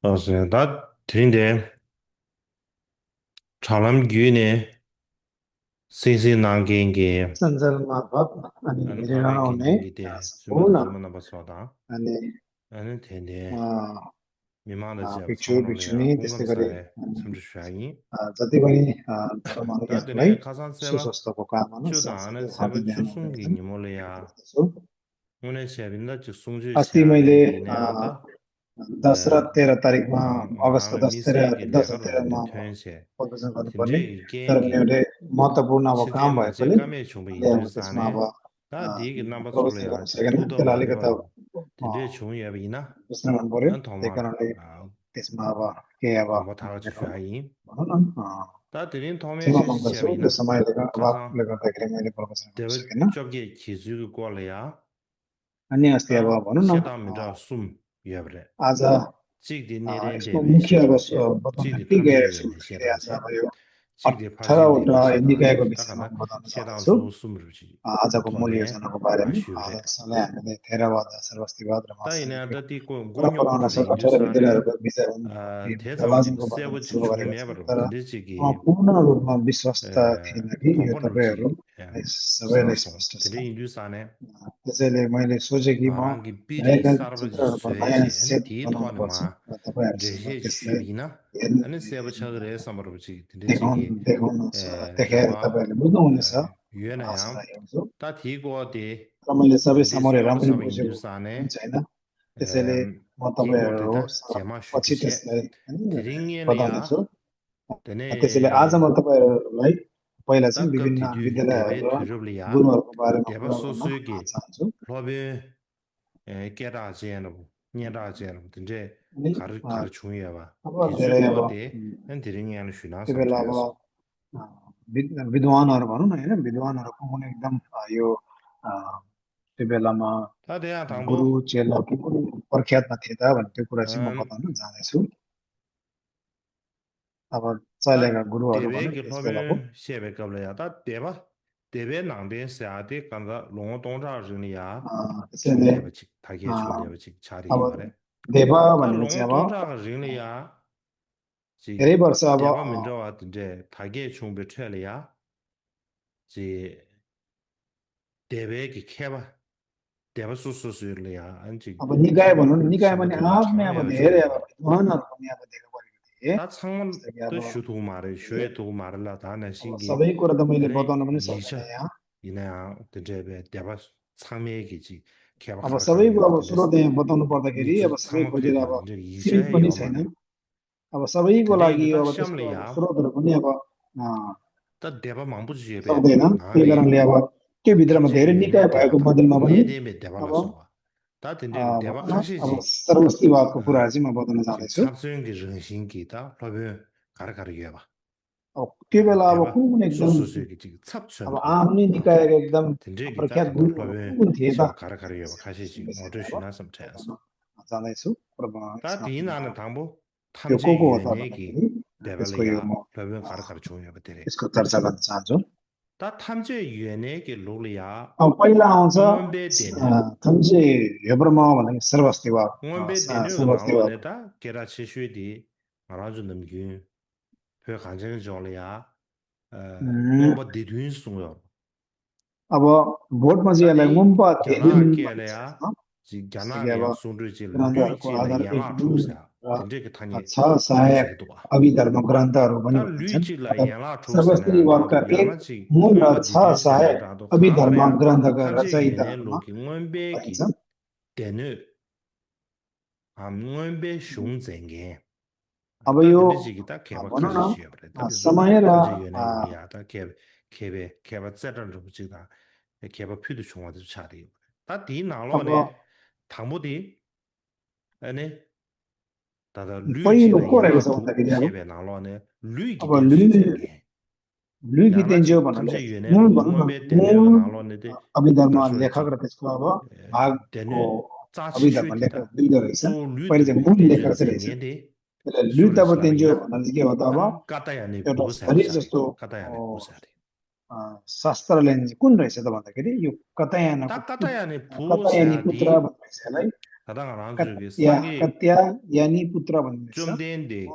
나 드린데 차람 유네 세세 난게 게 선설마법 아니 나는 가게 미래나오네 긴딩기데 주마다 스포나 주마나 봐서다 아니 나는 텐데 아 미만의 제 픽추 상로래야 픽추니 데스테가리 공감사에 참주샤이 자티바니 더러마는 다들이 게슬라이 가산세바 수소스토고 까마는 쇼다는 사사데 세바 하드냐는 주송기 데는 니몰래야 그래서 오늘 세빈다 즉송주 अस्ति मैले 샤레 이내야다 10 र 13 तारिकमा अगस्तको 망 10 미세기 10 र 레가로 13 मा 된 퇴연세 प्रदर्शन गर्नुपर्ने 진제 तर पनि 이게 एउटा महत्त्वपूर्ण अब काम भए 시대마제 पनि 까메 좀비 अहिले अब त्यसमा अब 인들사네 다 디게 남바 प्रदर्शन गर्न 솔레야 सकेन 두더 त्यसलाई अलिकति 말레바로 진제 종이야비나 बुझ्न मन पर्यो 난 त्यही 도마 कारणले 아 त्यसमा अब केही अब 광고 다 같이 휘하이 भनौँ न 다 드린 क्षमा 도매시 माग्दछु त्यो 시야비나 समयले 가상 अभावले गर्दाखेरि मैले प्रदर्शन गर्न 데베 सकेन 쪽에 기술을 꼴래야 अनि अस्ति अब 다 भनौँ न 세다미라 숨 유야브레 आज 찍디 यसको 내렌데베 मुख्य अब 시야바세 बताउन 찍디 के 탐제 गएको छु 유연에 भन्दाखेरि आज अब 시야다세 यो 찍디 18 वटा 파진데베 निकायको 시야다세 विषयमा 딱하나 बताउन चाहन्छु 세당소 숨르지 आजको मूल 토베 योजनाको बारेमा 아쉬우레 आजलाई हामीले थेरवाद सर्वस्तिवाद र 다 महासंघको 이내다 띠고 परम्परामा 고뇨부터 18 인도산에 विद्यालयहरूको विषय हुन् ती 대사부지 विभाजनको बारेमा 세부 सुरु गरेको छु 직종매버로 तर 된대지기 पूर्ण रूपमा विश्वस्त थिएन कि यो तपाईँहरू 동번을지 सबैलाई 사서 स्पष्ट छ 되게 인도산에 त्यसैले मैले सोचेँ कि म 나랑기 비리 रहेका 사르버지 चित्रहरूको नयाँ 쇠시 아니 सेट बनाउनु 디토하는 पर्छ 마 र तपाईँहरूसँग 제시 त्यसलाई 쉬비나 हेर्न 아니 세부 차그래 사마르버지 देखाउनु 된대지기 देखाउनु देखाएर 개바 तपाईँहरूले बुझ्नुहुनेछ आशा 유연아야 राखेको छु 다 디고데 र मैले सबै सामग्री 디스요버 राम्ररी 사부 बुझेको पनि 인도산에 छैन त्यसैले म 디고데다 तपाईँहरूसँग 제마 पछि 슈비셰 त्यसलाई बताउनेछु 디링엘이야 त्यसैले आज 되네 म तपाईँहरूलाई पहिला चाहिँ 딱 विभिन्न 급디디 विद्यालयहरू 대베 र 들으블이야 गुरुहरूको बारेमा 대바 कुरा गर्न 소수기 चाहन्छु 로베 깨라지에노 녀라지에노 근데 अनि 가르 중요해 봐 अब धेरै अब 기술고데 난 드링이야는 쉬나 त्यो बेला अब 삼차였어 विद्वानहरू भनौँ न होइन विद्वानहरूको पनि एकदम यो अ, त्यो बेलामा 다 돼야 गुरु 당보 चेला के कुनै प्रख्यातमा थिए त भन्ने त्यो कुरा चाहिँ म बताउन जाँदैछु अब चलेका 다 गुरुहरू भनौँ 대베 त्यस बेलाको 로베 셰베 qabla야 다 대바 대베 낭데 세아데 간다 롱동자르니야 त्यसैले 총대버직 타게 총대버직 अब 자리 말에 देवा 다 भनेको चाहिँ अब 롱동자르니야 지 धेरै वर्ष अब 대바 민저와 이제 타게 총배 틀이야 지 대베기 캐바 대바 수수수리야 안지 अब निकाय भनौँ 캐바 न निकाय पनि 샤바들라 आफ्नै अब 창외야 धेरै अब 중요해 विद्वानहरू पनि अब देखा परेको थिए 다 창문 जस्तै कि 또 슈도 말을 슈에도 말을라 다 अब 내신기 सबै कुरा त मैले 아니 बताउन पनि सक्दिनँ 이샤 यहाँ 이나 대제베 대바 창매기지 캐바 अब सबैको 카라카리야 अब 된데스 स्रोत यहाँ बताउनु पर्दाखेरि अब 니주 सबै 창마 खोजेर अब 프리다 이제 सीमित 이샤에 पनि छैन 요마네 अब सबैको 근데 लागि 이거 अब त्यसको अब 시험이야 स्रोतहरू पनि अब 다 대바 망부지베 सक्दैन त्यही 나리 कारणले अब त्यो भित्रमा 탐제 धेरै निकाय 유엔에 भएको 대바다 मध्येमा पनि 내데메 अब 대바라서 다 된데 대바 भनौँ न अब 카시지 सर्वस्तिवादको कुराहरू चाहिँ म बताउन 지 जाँदैछु 찹스용기 르신기다 러베 가르가르 अब त्यो बेला अब 대바 कुन एकदम 소소소기 지금 अब 찹춘 आफ्नै निकायको एकदम 된제기다 प्रख्यात 간다 गुरुहरू 러베 कुन कुन थिए त 세바 가르가르 त्यसको 가시지 विषयमा अब 어저씨나 섬차야서 बताउन जाँदैछु र 다 यसमा 디나는 당보 त्यो 탐제 को हो त 유엔에기 भन्दाखेरि त्यसको यो 대발이야 म 러베 가르가르 중요해 버들이 यसको चर्चा गर्न चाहन्छु 다 탐제 유엔에기 롤이야 अब पहिला आउँछ 응원배 되네 थम्से हेब्रोमा भन्दाखेरि सर्वस्तिवाद 응원배 되네 सर्वस्तिवाद 나로네다 게라치슈디 말아주 넘기 그 간증의 졸이야 응원배 디드윈 송요 अब भोटमा चाहिँ यसलाई 다디 मुम्पा धेरिन 갸나 भन्ने केले야 छ 지 जस्तै कि अब 갸나리야 송르지 ग्रन्थहरूको आधार 류지ले एक 양아 मूल 투사 र 된제 그 타니 छ सहायक 탐색도 봐 अभिधर्म ग्रन्थहरू पनि 다 भनिन्छन् 류지라 अर्थात् 양아 투사네 सर्वस्तिवादका 나도 एक 양아지 मूल र 응원배 छ 디드윈 सहायक 나도 अभिधर्म 강하래야 ग्रन्थका 탐제 유엔에 रचयिताहरूमा 로기 응원배기 भनिन्छ 되네 응원배 숑쟁게 अब 다 यो 된제지기 다 개바 भनौँ न 카지시야 그래 다 비서 समय र 탐제 유엔에 롤이야 다 개바 째르르 부지다 개바 피도 중화도 차리 다디 अब 나로네 당보디 아니 다다 पहिलो 류지라 को रहेको 양아 छ 두 भन्दाखेरि 셰베 나로네 अब 류기 된수쟁게 लुकी तेन्जियो 양아지 भन्नाले 탐제 유엔에 मूल भनौँ न 응원배 되네가 मूल 나로네데 अभिधर्म लेखक 다소지 र त्यसको अब भागको 되네 अभिधर्म लेखक 짜치슈디다 दुईजना रहेछ 조 पहिले चाहिँ 류드베 मूल लेखक चाहिँ रहेछ 된전쟁게데 त्यसलाई लुतब तेन्जियो 소리슬라비나 भन्नाले चाहिँ के हो त अब 안 까다야네 एउटा 부부사리 शरीर 사리 जस्तो 까다야네 부사리 शास्त्रले चाहिँ कुन रहेछ त भन्दाखेरि यो कतयानको 딱 까다야네 कतयानी पुत्र 부사디 भन्ने रहेछ यसलाई 다당한 Kat, 안주기 ya, 상기 Katya Yani Putra 좀 Vanessa. 된데기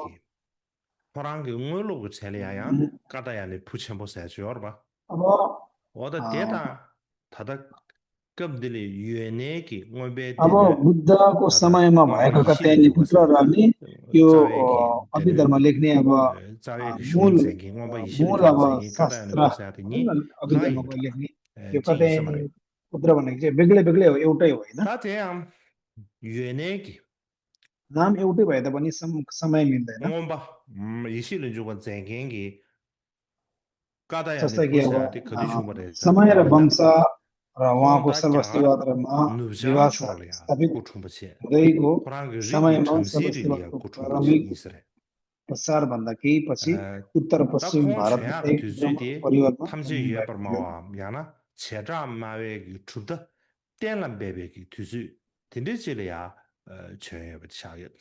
호랑이 응얼로 첼리아야 까다야니 부첨보세죠 봐 Abo, 어다 ah, 데다 다다 급들이 유엔에기 응얼베 अब 되네 बुद्ध को 다다 समयमा 응얼바 भएको 이시리 कत्यायनी जुगसे पुत्रहरूले यो 자외기 되네 अभिधर्म लेख्ने अब 자외기 मूल 슝생기 응얼바 이시리 मूल अब जुगसे 까다야니 शास्त्र 보세하더니 भनौँ न अभिधर्मको 가인가 लेख्ने यो 지 कत्यायनी 있으면 पुत्र भनेको चाहिँ बेग्लै बेग्लै हो एउटै होइन 다 대양 유엔에기 नाम एउटै भए तापनि समय मिल्दैन 응얼바 이시리 जुग은 쟁갱기 까다야니 जस्तै कि अब 보세하더 거디 shum버레다 समय र 되는다 वंश र उहाँको 콩다 갸가 सर्वस्तिवादमा 누장 विवाह 초래야 स्थापित 고충버치 हुँदैको 호랑이 리기 समयमा 첨시리리아 सर्वस्तिवादको 고충버치 प्रारम्भिक 이스레 प्रसारभन्दा केही पछि उत्तर 다 पश्चिम भारतमा 콩죄야 एक ब्रह्म 뒤즈디 परिवारमा 탐지 जन्म भएको थियो 예버마와 야나 제자 마웨기 춥다 땡란 베베기 뒤즈 딘디지리아 죄에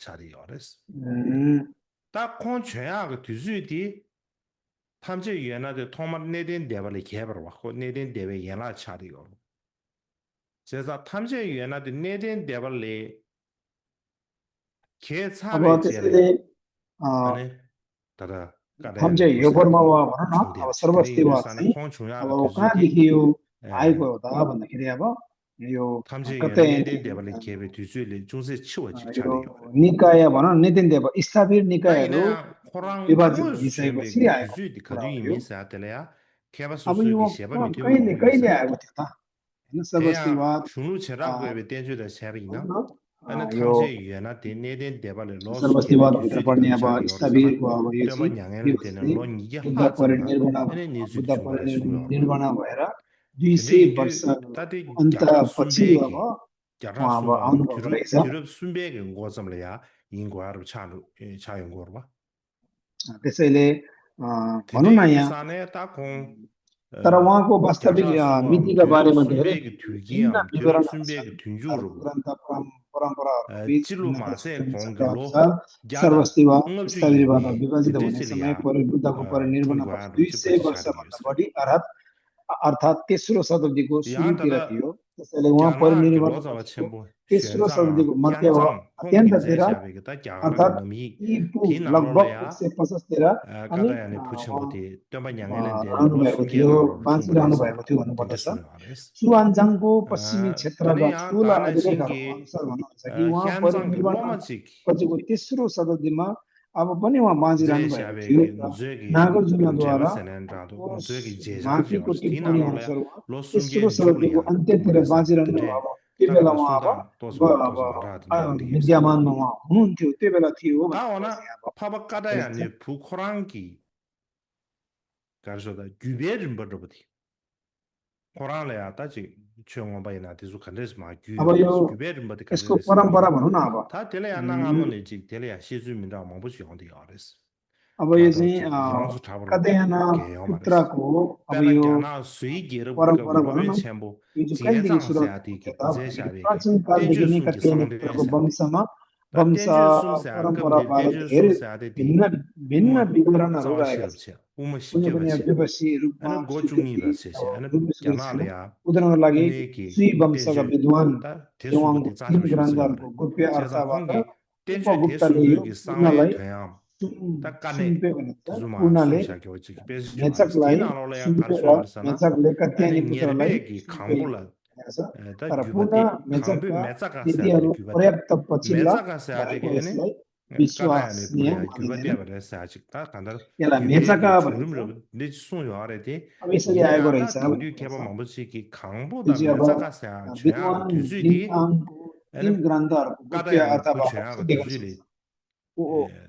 자리 어레스 उम्, 다 콩죄야 그 뒤즈디 탐지 예나데 토마 내된 데발이 개버 와고 내된 데베 예나 차리고 제가 탐지 예나데 내된 데발이 개 अब 차베 제레 त्यसैले अ, 아니 다다 हम 까다야니 चाहिँ यो 보세야디 वर्ममा भनौँ न अब 총대비치 근데 सर्वस्तिवाद 인도산의 चाहिँ अब 콩중야가 뒤즈디 कहाँदेखि यो आएको 에 हो त भन्दाखेरि अब यो 탐지 कतै 연내된 데발이 개베 뒤즈리 중세 치워지 यो 차리요 निकाय भनौँ न नितिन देव स्थापित 다 निकायहरू 이내야 코랑 विभाजित 응을 भइसकेपछि 쉔베기 आएको 뒤즈디 कुरा 가두 हो यो 이미사 때려야 개바 अब यो 수수기 셰바 कहिले 미티모 कहिले 이스레 आएको थियो त होइन 대야 सर्वस्तिवाद 주누 अ, 제라고에 댄주다 भनौँ 셰비나 न 아니 यो 탐지 연나 내된 데발의 로스 개베 सर्वस्तिवादभित्र 뒤즈디 पर्ने 가두 अब 차리요 그러잖아 स्थविरको अब यो 때마 चाहिँ 양해를 विभाजन 되는 론 이게 बुद्ध 하점다 परिनिर्वाण 아니 니즈디 बुद्ध shum바레 숨요 परिनिर्वाण भएर 200 근데 인도 वर्षको 다들 야가 अन्तपछि अब 순배기 야가 उहाँ अब 순바 आउनुभएको 뒤럽 रहेछ 뒤럽 순배기 고점래야 인과로 차로 차용 거봐 त्यसैले भनौँ 근데 न 인도 यहाँ 산에 딱공 तर उहाँको वास्तविक 야가 순바 मितिका 뒤럽 बारेमा धेरै 순배기 भिन्न 뒤기암 뒤럽 विवरणहरू छन् 순배기 둔주로 धर्मग्रन्थ परम्पराहरूको बीच 찔로 भिन्नता 마세 छन् जसका 공글로 अनुसार 야다 सर्वस्तिवाद 응업주 स्थविरबाट 이네 विभाजित हुने समय 딘디질이야 बुद्धको परिनिर्वाणपछि 통과로 200 집어지 वर्षभन्दा 차리기였어 बढी अर्थात् तेस्रो शताब्दीको सुरुतिर 야다다 थियो त्यसैले उहाँ 야나 그 परिनिर्वाण 로자와 पछिको 첨부 तेस्रो 현장 शताब्दीको मध्य 현장 अत्यन्ततिर 콩긴제샤베기다 야가르 अर्थात् 너미 ईपू लगभग 디나로래야 150तिर अनि 까다야니 उहाँ 부침부디 덤바 양에는 데는 रहनु भएको थियो 로순게나로 बाँचिरहनु 충분해서 भएको थियो भन्नुपर्दछ 딘데스는 알았어 सुवान्जाङको पश्चिमी क्षेत्रका 아니야 ठुला 다네 अभिलेखहरूको 신기 अनुसार भन्नुहुन्छ कि उहाँ 현장 그 परिनिर्वाण 로마직 पछिको तेस्रो शताब्दीमा अब पनि उहाँ बाँचिरहनु भएको थियो 제샤베기 र 우즈기 नागार्जुनद्वारा 제바세넨라도 우즈기 माथिको 제자지어 टिप्पणी 디나로래야 अनुसार उहाँ तेस्रो 로순게 शताब्दीको 줄이야 अन्त्यतिर 충분해서 बाँचिरहनु 근데 अब त्यो बेला 다가다 उहाँ अब 순간 अब 또서 말하던 내용들이었어 विद्यमानमा उहाँ हुनुहुन्थ्यो त्यो बेला थियो भन्ने कुरा 다오나 चाहिँ अब 파바 गरिन्छ 까다야니 부코랑기 가르쳐다 규베를 버려버디 코랑래야 따지 최영원바이나 대수 컨데스마 अब यो 규요레스 규베를 버디 यसको परम्परा 가르쳐서기나 भनौँ न अब 다 텔레야 उम्, 나가면이지 텔레야 시주민다 망보시 용디 알았어 अब यो 다다 चाहिँ 영수 잡으러 कदेहना 개요 말았어 पुत्रको अब 빼나 यो 갸나 수이기를 그 परम्परा भनौँ 로베 न 첨부 यो चाहिँ कहिलेदेखि सुरु भएको थियो 제장세아디기 त भन्दाखेरि 제샤베기 प्राचीन कालदेखि 덴주 नै 숨기 कात्यायनी पुत्रको 상대에서 वंशमा 다 वंश 덴주 숨세 급리 परम्पराबारे 덴주 धेरै 숨세아디디 भिन्न भिन्न 우마 विवरणहरू रहेका छन् 자와시럽체 우마 कुनै पनि अब 쉽게버체 विवशी रूपमा 아니 स्वीकृति 고중이다 अब 세세 아니 रूपमा स्वीकृति छैन 갸나래야 उदाहरणको लागि 은혜기 सुई वंशका 덴주 विद्वान 다 देवाङको 대수부터 तीन 자셔십시오 ग्रन्थहरूको गोप्य 제자 अर्थबाट 공기 덴주 उपगुप्तले यो 대수부기 상외 पूर्णलाई 돼야 다 까네 सुम्पे भनिन्छ 두주마 पूर्णले 숨샤기 어찌 베스 좋아레스 मेचकलाई 디나로래야 सुम्पेर 가르소마르사나 मेचकले 아니 कत्यायनी पुत्रलाई 녀르베기 सुम्पे 강불라 भनेको छ 다 तर पूर्ण 규바데 강비 मेचकका 메자가스야데 नीतिहरू 규바데 पर्याप्त पछिल्ला भएको 메자가스야데 아니 यसलाई 까다야니 विश्वसनीय 불이야 मानिँदैन 규바데 버레스 아직 다 간다 यसलाई मेचका 규베기 भनिन्छ 주름으로 내 सुन्यो अरे अब यसरी आएको रहेछ 이내야다 भन्ने 딘류 कुरा 개발 छ 망보시기 यो 강보다 चाहिँ अब 메자가스야 विद्वान 죄악 लिन 뒤주디 आङको तीन एने ग्रन्थहरूको गोप्य 까다야니 अर्थबाट 부채야 सिद्ध गर्न 뒤주리 सक्छ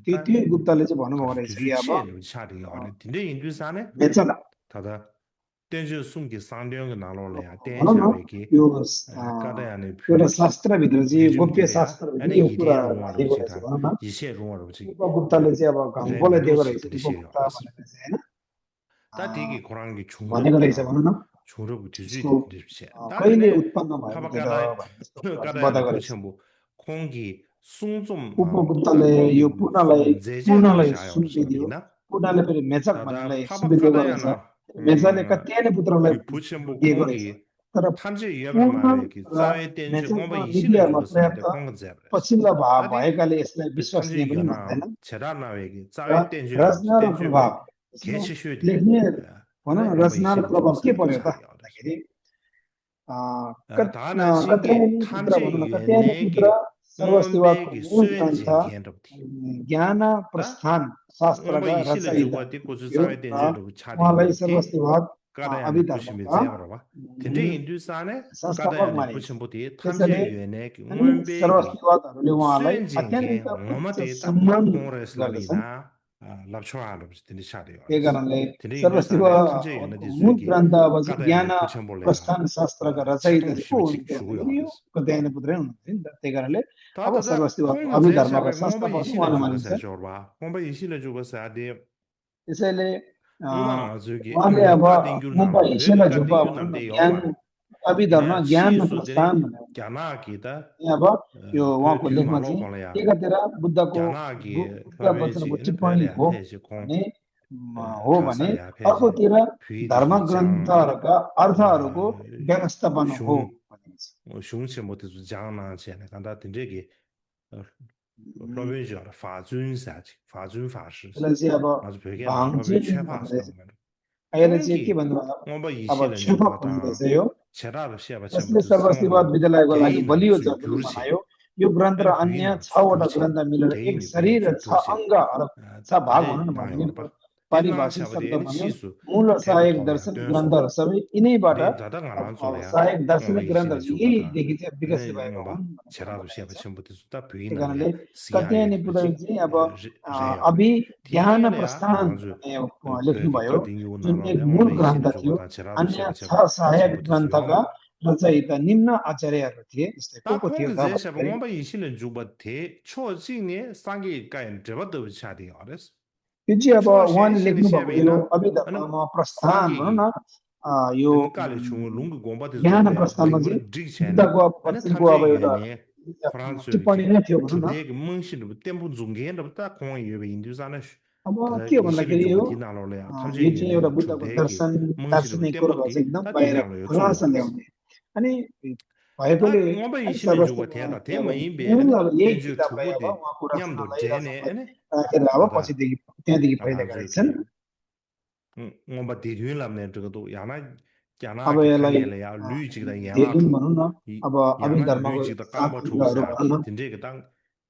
त्यो 다 त्यो गुप्तले चाहिँ भन्नुभएको 가르 रहेछ कि अब 뒤주치에 차리 अरे 딘데 인두산에 मेचक 다다 댄주 숨기 상대형 나로래야 भनौँ न 댄샤베기 यो 까다야니 एउटा 뷰기 शास्त्रभित्र चाहिँ गोप्य 규줌들이야 शास्त्रभित्र 아니 यो कुरा 이디에 राखेको रहेछ 롱어로지다 भनौँ न 이시에 롱어로지 उपगुप्तले चाहिँ अब 제 घम्पोलाई दिएको 미로시 रहेछ 그리시에 उपगुप्त 알았어 भनेर चाहिँ होइन 다 되게 고랑기 भनेको रहेछ 중럽기야 भनौँ न 중럽 यसको 뒤주디 그리시에 다 कहिले 되네 उत्पन्न भएको थियो 파바가다 त भन्ने जस्तो कुरा चाहिँ 까다야니 बताएको रहेछ 부채 뭐 공기 숭좀 उपगुप्तले 공기 यो 제자기 पूर्णलाई सुम्पिदियो 샤요르서기나 पूर्णले फेरि मेचक 다다 भन्नेलाई सुम्पिदिएको रहेछ 파바가다야나 मेचकले कत्यायने पुत्रलाई 그 부첨부 दिएको रहेछ 공기 तर 탐지 위협을 पूर्ण 말해 그 र 자외 댄주 뭔가 नेचरमा 이실을 मिडियामा 주고 पर्याप्त 사는데 공간 잡으랬어. पछिल्ला भाव 다디 भएकाले यसलाई 그 विश्वसनीय 탐지 पनि 연합 मान्दैनन् 제라나웨기 र 자외 댄주 रचना र 댄주 प्रभाव 뭐 यसमा 개치슈디 लेख्ने भनौँ 아니 न 뭔가 रचना र 이실을 주고 प्रभाव के 사는데 पर्यो त 차리요. भन्दाखेरि 다나 신기 कत्यायनी पुत्र भनौँ न 탐지 कत्यायनी पुत्र 연내기 सर्वशिवाको 원백이 मूल ग्रन्थ 수행진 겐럽디. ज्ञान 다 प्रस्थान 뭔가 शास्त्रका 이실을 रचयिता 주고 고수 थियो 자외 र 댄주로 उहाँलाई 차리요디. सर्वशिवाद 까다야네 부심이 अभिधर्मका 제버봐. 근데 인두산에 संस्थापक 까다야네 मानिन्छ 부심보디 त्यसैले 탐지위원회 अनि 응원배기 सर्वशिवादहरूले उहाँलाई 수행진게 अत्यन्त उच्च 응원마디다 सम्मान गर्दछन् 콩레슬리나 랍초아르 드니 त्यही 차리오레스. कारणले 근데 인두산에 सर्वशिवको 탐지위원회 मूल 수기 ग्रन्थ अब चाहिँ ज्ञान 까다야네 부침볼래야. प्रस्थान शास्त्रका रचयिता 차통 चाहिँ को 시비치 हुनुहुन्थ्यो भन्दाखेरि यो 주고요레스. कत्यायनी पुत्रै हुनुहुन्थ्यो नि त त्यही कारणले अब 다다다 सर्वशिवाको 콩은 अभिधर्मका 제샤베 콩바 संस्थापक 이실을 उहाँलाई मानिन्छ 주고서 줘봐. 콩바 이실을 주고서 아디 त्यसैले अ, 응망 아주기 उहाँले अब 까딩규 मुम्बा 나로 벽이 हिसेला झुब्बा 까딩규 भनौँ न 남대 ज्ञान 여러마래. अभिधर्म 이내 ज्ञान 시수들이 प्रस्थान भनेर 갸나기다 यहाँ अब यो उहाँको 벼듀 लेखमा 말로 चाहिँ 걸어야 एकातिर बुद्धको 갸나기 बुद्ध वचनको 허베지 는 टिप्पणी 벼래 हो 앞에지 공 भने हो भने 가사리 앞에지 अर्कोतिर धर्म 뷔디스 장 ग्रन्थहरूका अर्थहरूको व्यवस्थापन हो 슝 भनिन्छ 슝치 못해서 장나체네 간다 된저기 러베지어 파준사지 파준 파시 त्यसलाई चाहिँ अब 아주 벽에 나 러베 भाङजिन भनेर 최파스다 चाहिँ 말 अहिले चाहिँ के 홍기 भन्नुभयो 뭐뭐 अब 이실은 क्षमा 주고다 भन्नुहुँदैछ यो 제라로 시아바 जसले 첨부터 सर्वशिवाद 성으로 विद्यालयको लागि 개인은 बलियो 수 जर्मनी 규르체 बनायो यो ग्रन्थ र 아니 अन्य 부인은 수 6वटा 규르체 ग्रन्थ मिलेर एक 개인이 शरीर 부인 र 수 6 규르체 अङ्ग छ 다 भाग 근데 भनौँ न 나 भन्ने 여러 봐 पारिभाषिक शब्द 대나샤버디 बन्यो 시수 मूल र 대부 सहायक 토야 दर्शन 된소 ग्रन्थहरू सबै यिनैबाट 네 다다 안 अब 소리야 सहायक 뭔가 दार्शनिक ग्रन्थहरू 이실은 चाहिँ 주고다 यहीदेखि चाहिँ विकसित 아니 भएको हुन् 뭔가 भन्ने कुरा 제라도 बताइन्छ 시아바 첨부터 다 त्यही कारणले 부인나야 कत्यायनी 시야에 पुत्रले 그지 चाहिँ अब रे요레 अभि ज्ञान 티엘이야 प्रस्थान 아주 भन्ने 벽이 लेख्नुभयो 까딩고 जुन एक 나로래 मूल 뭔가 ग्रन्थ 이실은 थियो 주고다 제라도 अन्य 시아바 6 सहायक 첨부터 ग्रन्थका 요마 रचयिता निम्न आचार्यहरू थिए जस्तै 다 को थियो त 통근제샤 भन्दाखेरि 뭔가 이실은 주버테 초진의 상기 가인 저버도 차디 어레스 यो चाहिँ अब उहाँले 초신신의 लेख्नु भएको यो 시합이나 아니 अभिधर्ममा प्रस्थान भनौँ न 상기 यो 능가리 중 룽그 공바데 ज्ञान 조래 प्रस्थानमा चाहिँ 그리고 딕체네 बुद्धको अब 아니 वचनको 탐제 अब एउटा 유연에 टिप्पणी 프랑스에게 नै थियो भनौँ न 틴데게 멍신을 템포 중계는부터 공의 유배 인도산에 अब 다 के हो 이실은 भन्दाखेरि यो 주버 디나로래 탐제 यो चाहिँ एउटा 유연에 बुद्धको 춘데게 दर्शन 멍신을 दार्शनिक कुरोलाई चाहिँ 템포디 एकदम 다 बाहिर 디나로 खुलासा 요초요레스 ल्याउने अनि 다 भएकोले 뭔가 है 이실은 주버 सर्वश्रेष्ठ 대다 अब 대마인베 मूल 아니 अब यही 댄저 किताबलाई अब 주보데 उहाँको 냠도 रचनालाई 제네 रचनालाई 아니 राखेर अब 다다 पछिदेखि त्यहाँदेखि भइरहेका रहेछन् 아주기 뭔가 대륜람네 저것도 अब 야나기 यसलाई 탕엘이야 류지다 धेगुन 야나투 भनौँ न 이 अब 야나 अभिधर्मको 류지다 सात 깜바 अङ्गहरू भनौँ 투사디 न 딘데게 당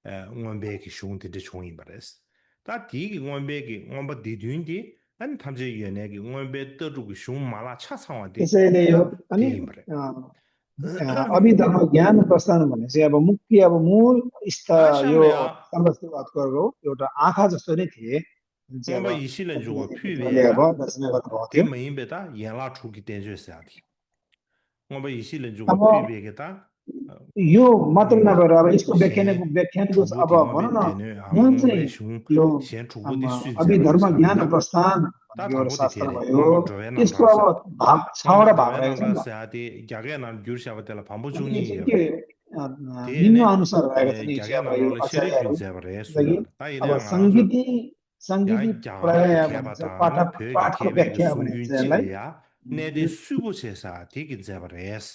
응원배기 숑 딘데 총이 버렸어 다 디기 응원배기 응원바 디륜디 아니 탐제 위원회기 응원배 떠주고 숑 말아 차상화디 त्यसैले यो 다 अनि 게임 버려 अभिधर्म ज्ञान प्रस्थान भने चाहिँ अब मुक्ति अब मूल यो 아샴레야 सर्वशिवादको एउटा आँखा जस्तो नै थिए जुन चाहिँ अब 뭔가 이실은 주고 कतिपय पुत्रले अब 퓨베가 दर्शन गर्नुभएको थियो 대마인배다 야나 추기 댄저스야디 뭔가 이실은 अब 주고 퓨베게다 यो मात्र 뭔가 नभएर अब यसको 셴 व्याख्यानको अब 주부디 भनौँ 뭔가 न 되네 मूल 뭔가 चाहिँ 슝 यो 셴 जुबु디 अभिधर्म 수인자버레스 ज्ञान 아비다 प्रस्थान 다 भनेको एउटा 당고디 शास्त्र 되네 भयो 뭔가 조회난 यसको अब 라사디 भाग छवटा 뭔가 भाग रहेको 조회난 छ नि त 라사디 야게난 규르샤바텔라 반부 अनि यो 중이 चाहिँ के 예브레 निम्न 되네 अनुसार रहेका छन् यो चाहिँ अब 야게난 यो 롤레 셰리 आचार्यहरू 핀제브레 लागि 수야 다 अब 이래 알아서 सङ्गीति सङ्गीति 야 야르게 प्राय भनिन्छ 개바다 벽이 पाठको 개백이 व्याख्या भनिन्छ यसलाई 순균질이야 내대 수고체사 되긴 제브레스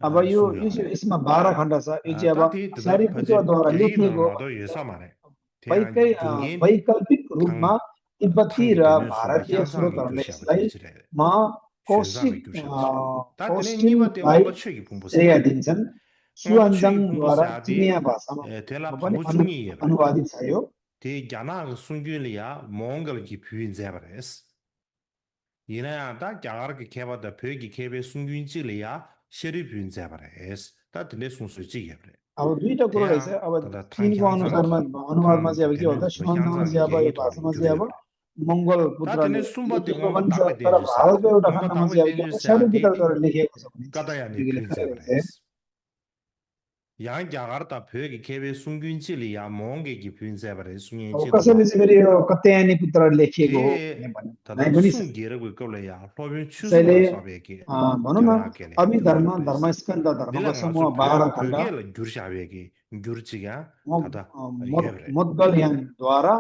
अब यो 수요래 चाहिँ यसमा 12 खण्ड छ यो चाहिँ अब 다티 드다 퍼지 सारिपुत्रद्वारा 개인을 लेखिएको 나도 예사 말해 대한 वैकै 둥겐디 वैकल्पिक रूपमा 탕 तिब्बती र 탕기되는 수바 भारतीय 향상이 स्रोतहरूले 규시하고 यसलाई 되지래 म 현상이 कौशिक 규시하듯이 다들은 कौशिल 니버데 भाइ 뭔가 책이 श्रेय 풍부사디 दिन्छन् 뭔가 책이 सुअञ्जङद्वारा चिनिया 풍부사디 भाषामा 되라 पनि 반부 중이 예브레 अनुवादित छ यो 대야나 순균이야 몽골 기부인 제브레스 이나야다 야가르게 개바다 벽이 개베 순균질이야 셰리부인 제브레스 다들의 순수지 예브레 अब दुईटा कुरो रहेछ 대야 अब 다다 탕 चिनको अनुसारमा 향상기 अनुवादमा चाहिँ 탕 अब के 되는 भन्दा 수바 सुअञ्जङमा 향상기 चाहिँ अब यो 개인 도를 भाषामा चाहिँ अब 규례브레 मङ्गल 다 पुत्रले 되네 숨바디 लेखिएको 원바 भन्छ 딱베 तर 댄주사 भारतको एउटा 원바 खण्डमा 딱베 चाहिँ अब के भन्दा 댄주사 सारिपुत्रद्वारा 디디 लेखिएको छ भनिन्छ 까다야니 दुईले लेखेर रहेछ 빈자브레스 양 야가르다 벽이 개베 순균질이야 몽게기 빈자브레스 अब कसैले 순균질도와 चाहिँ फेरि यो कत्यायनी पुत्रले लेखिएको हो भन्ने 대 भनाइ 다다 पनि छ 순기라고 끌려야 로빈 त्यसैले 추수라 사베기 भनौँ न 야나게네 अभिधर्म 두르브레스 धर्मस्कन्द धर्मको 딜랑 समूह 아주 12 खण्ड 벽에 규르샤베기 규르치가 다다 예브레 मुद्गल यानद्वारा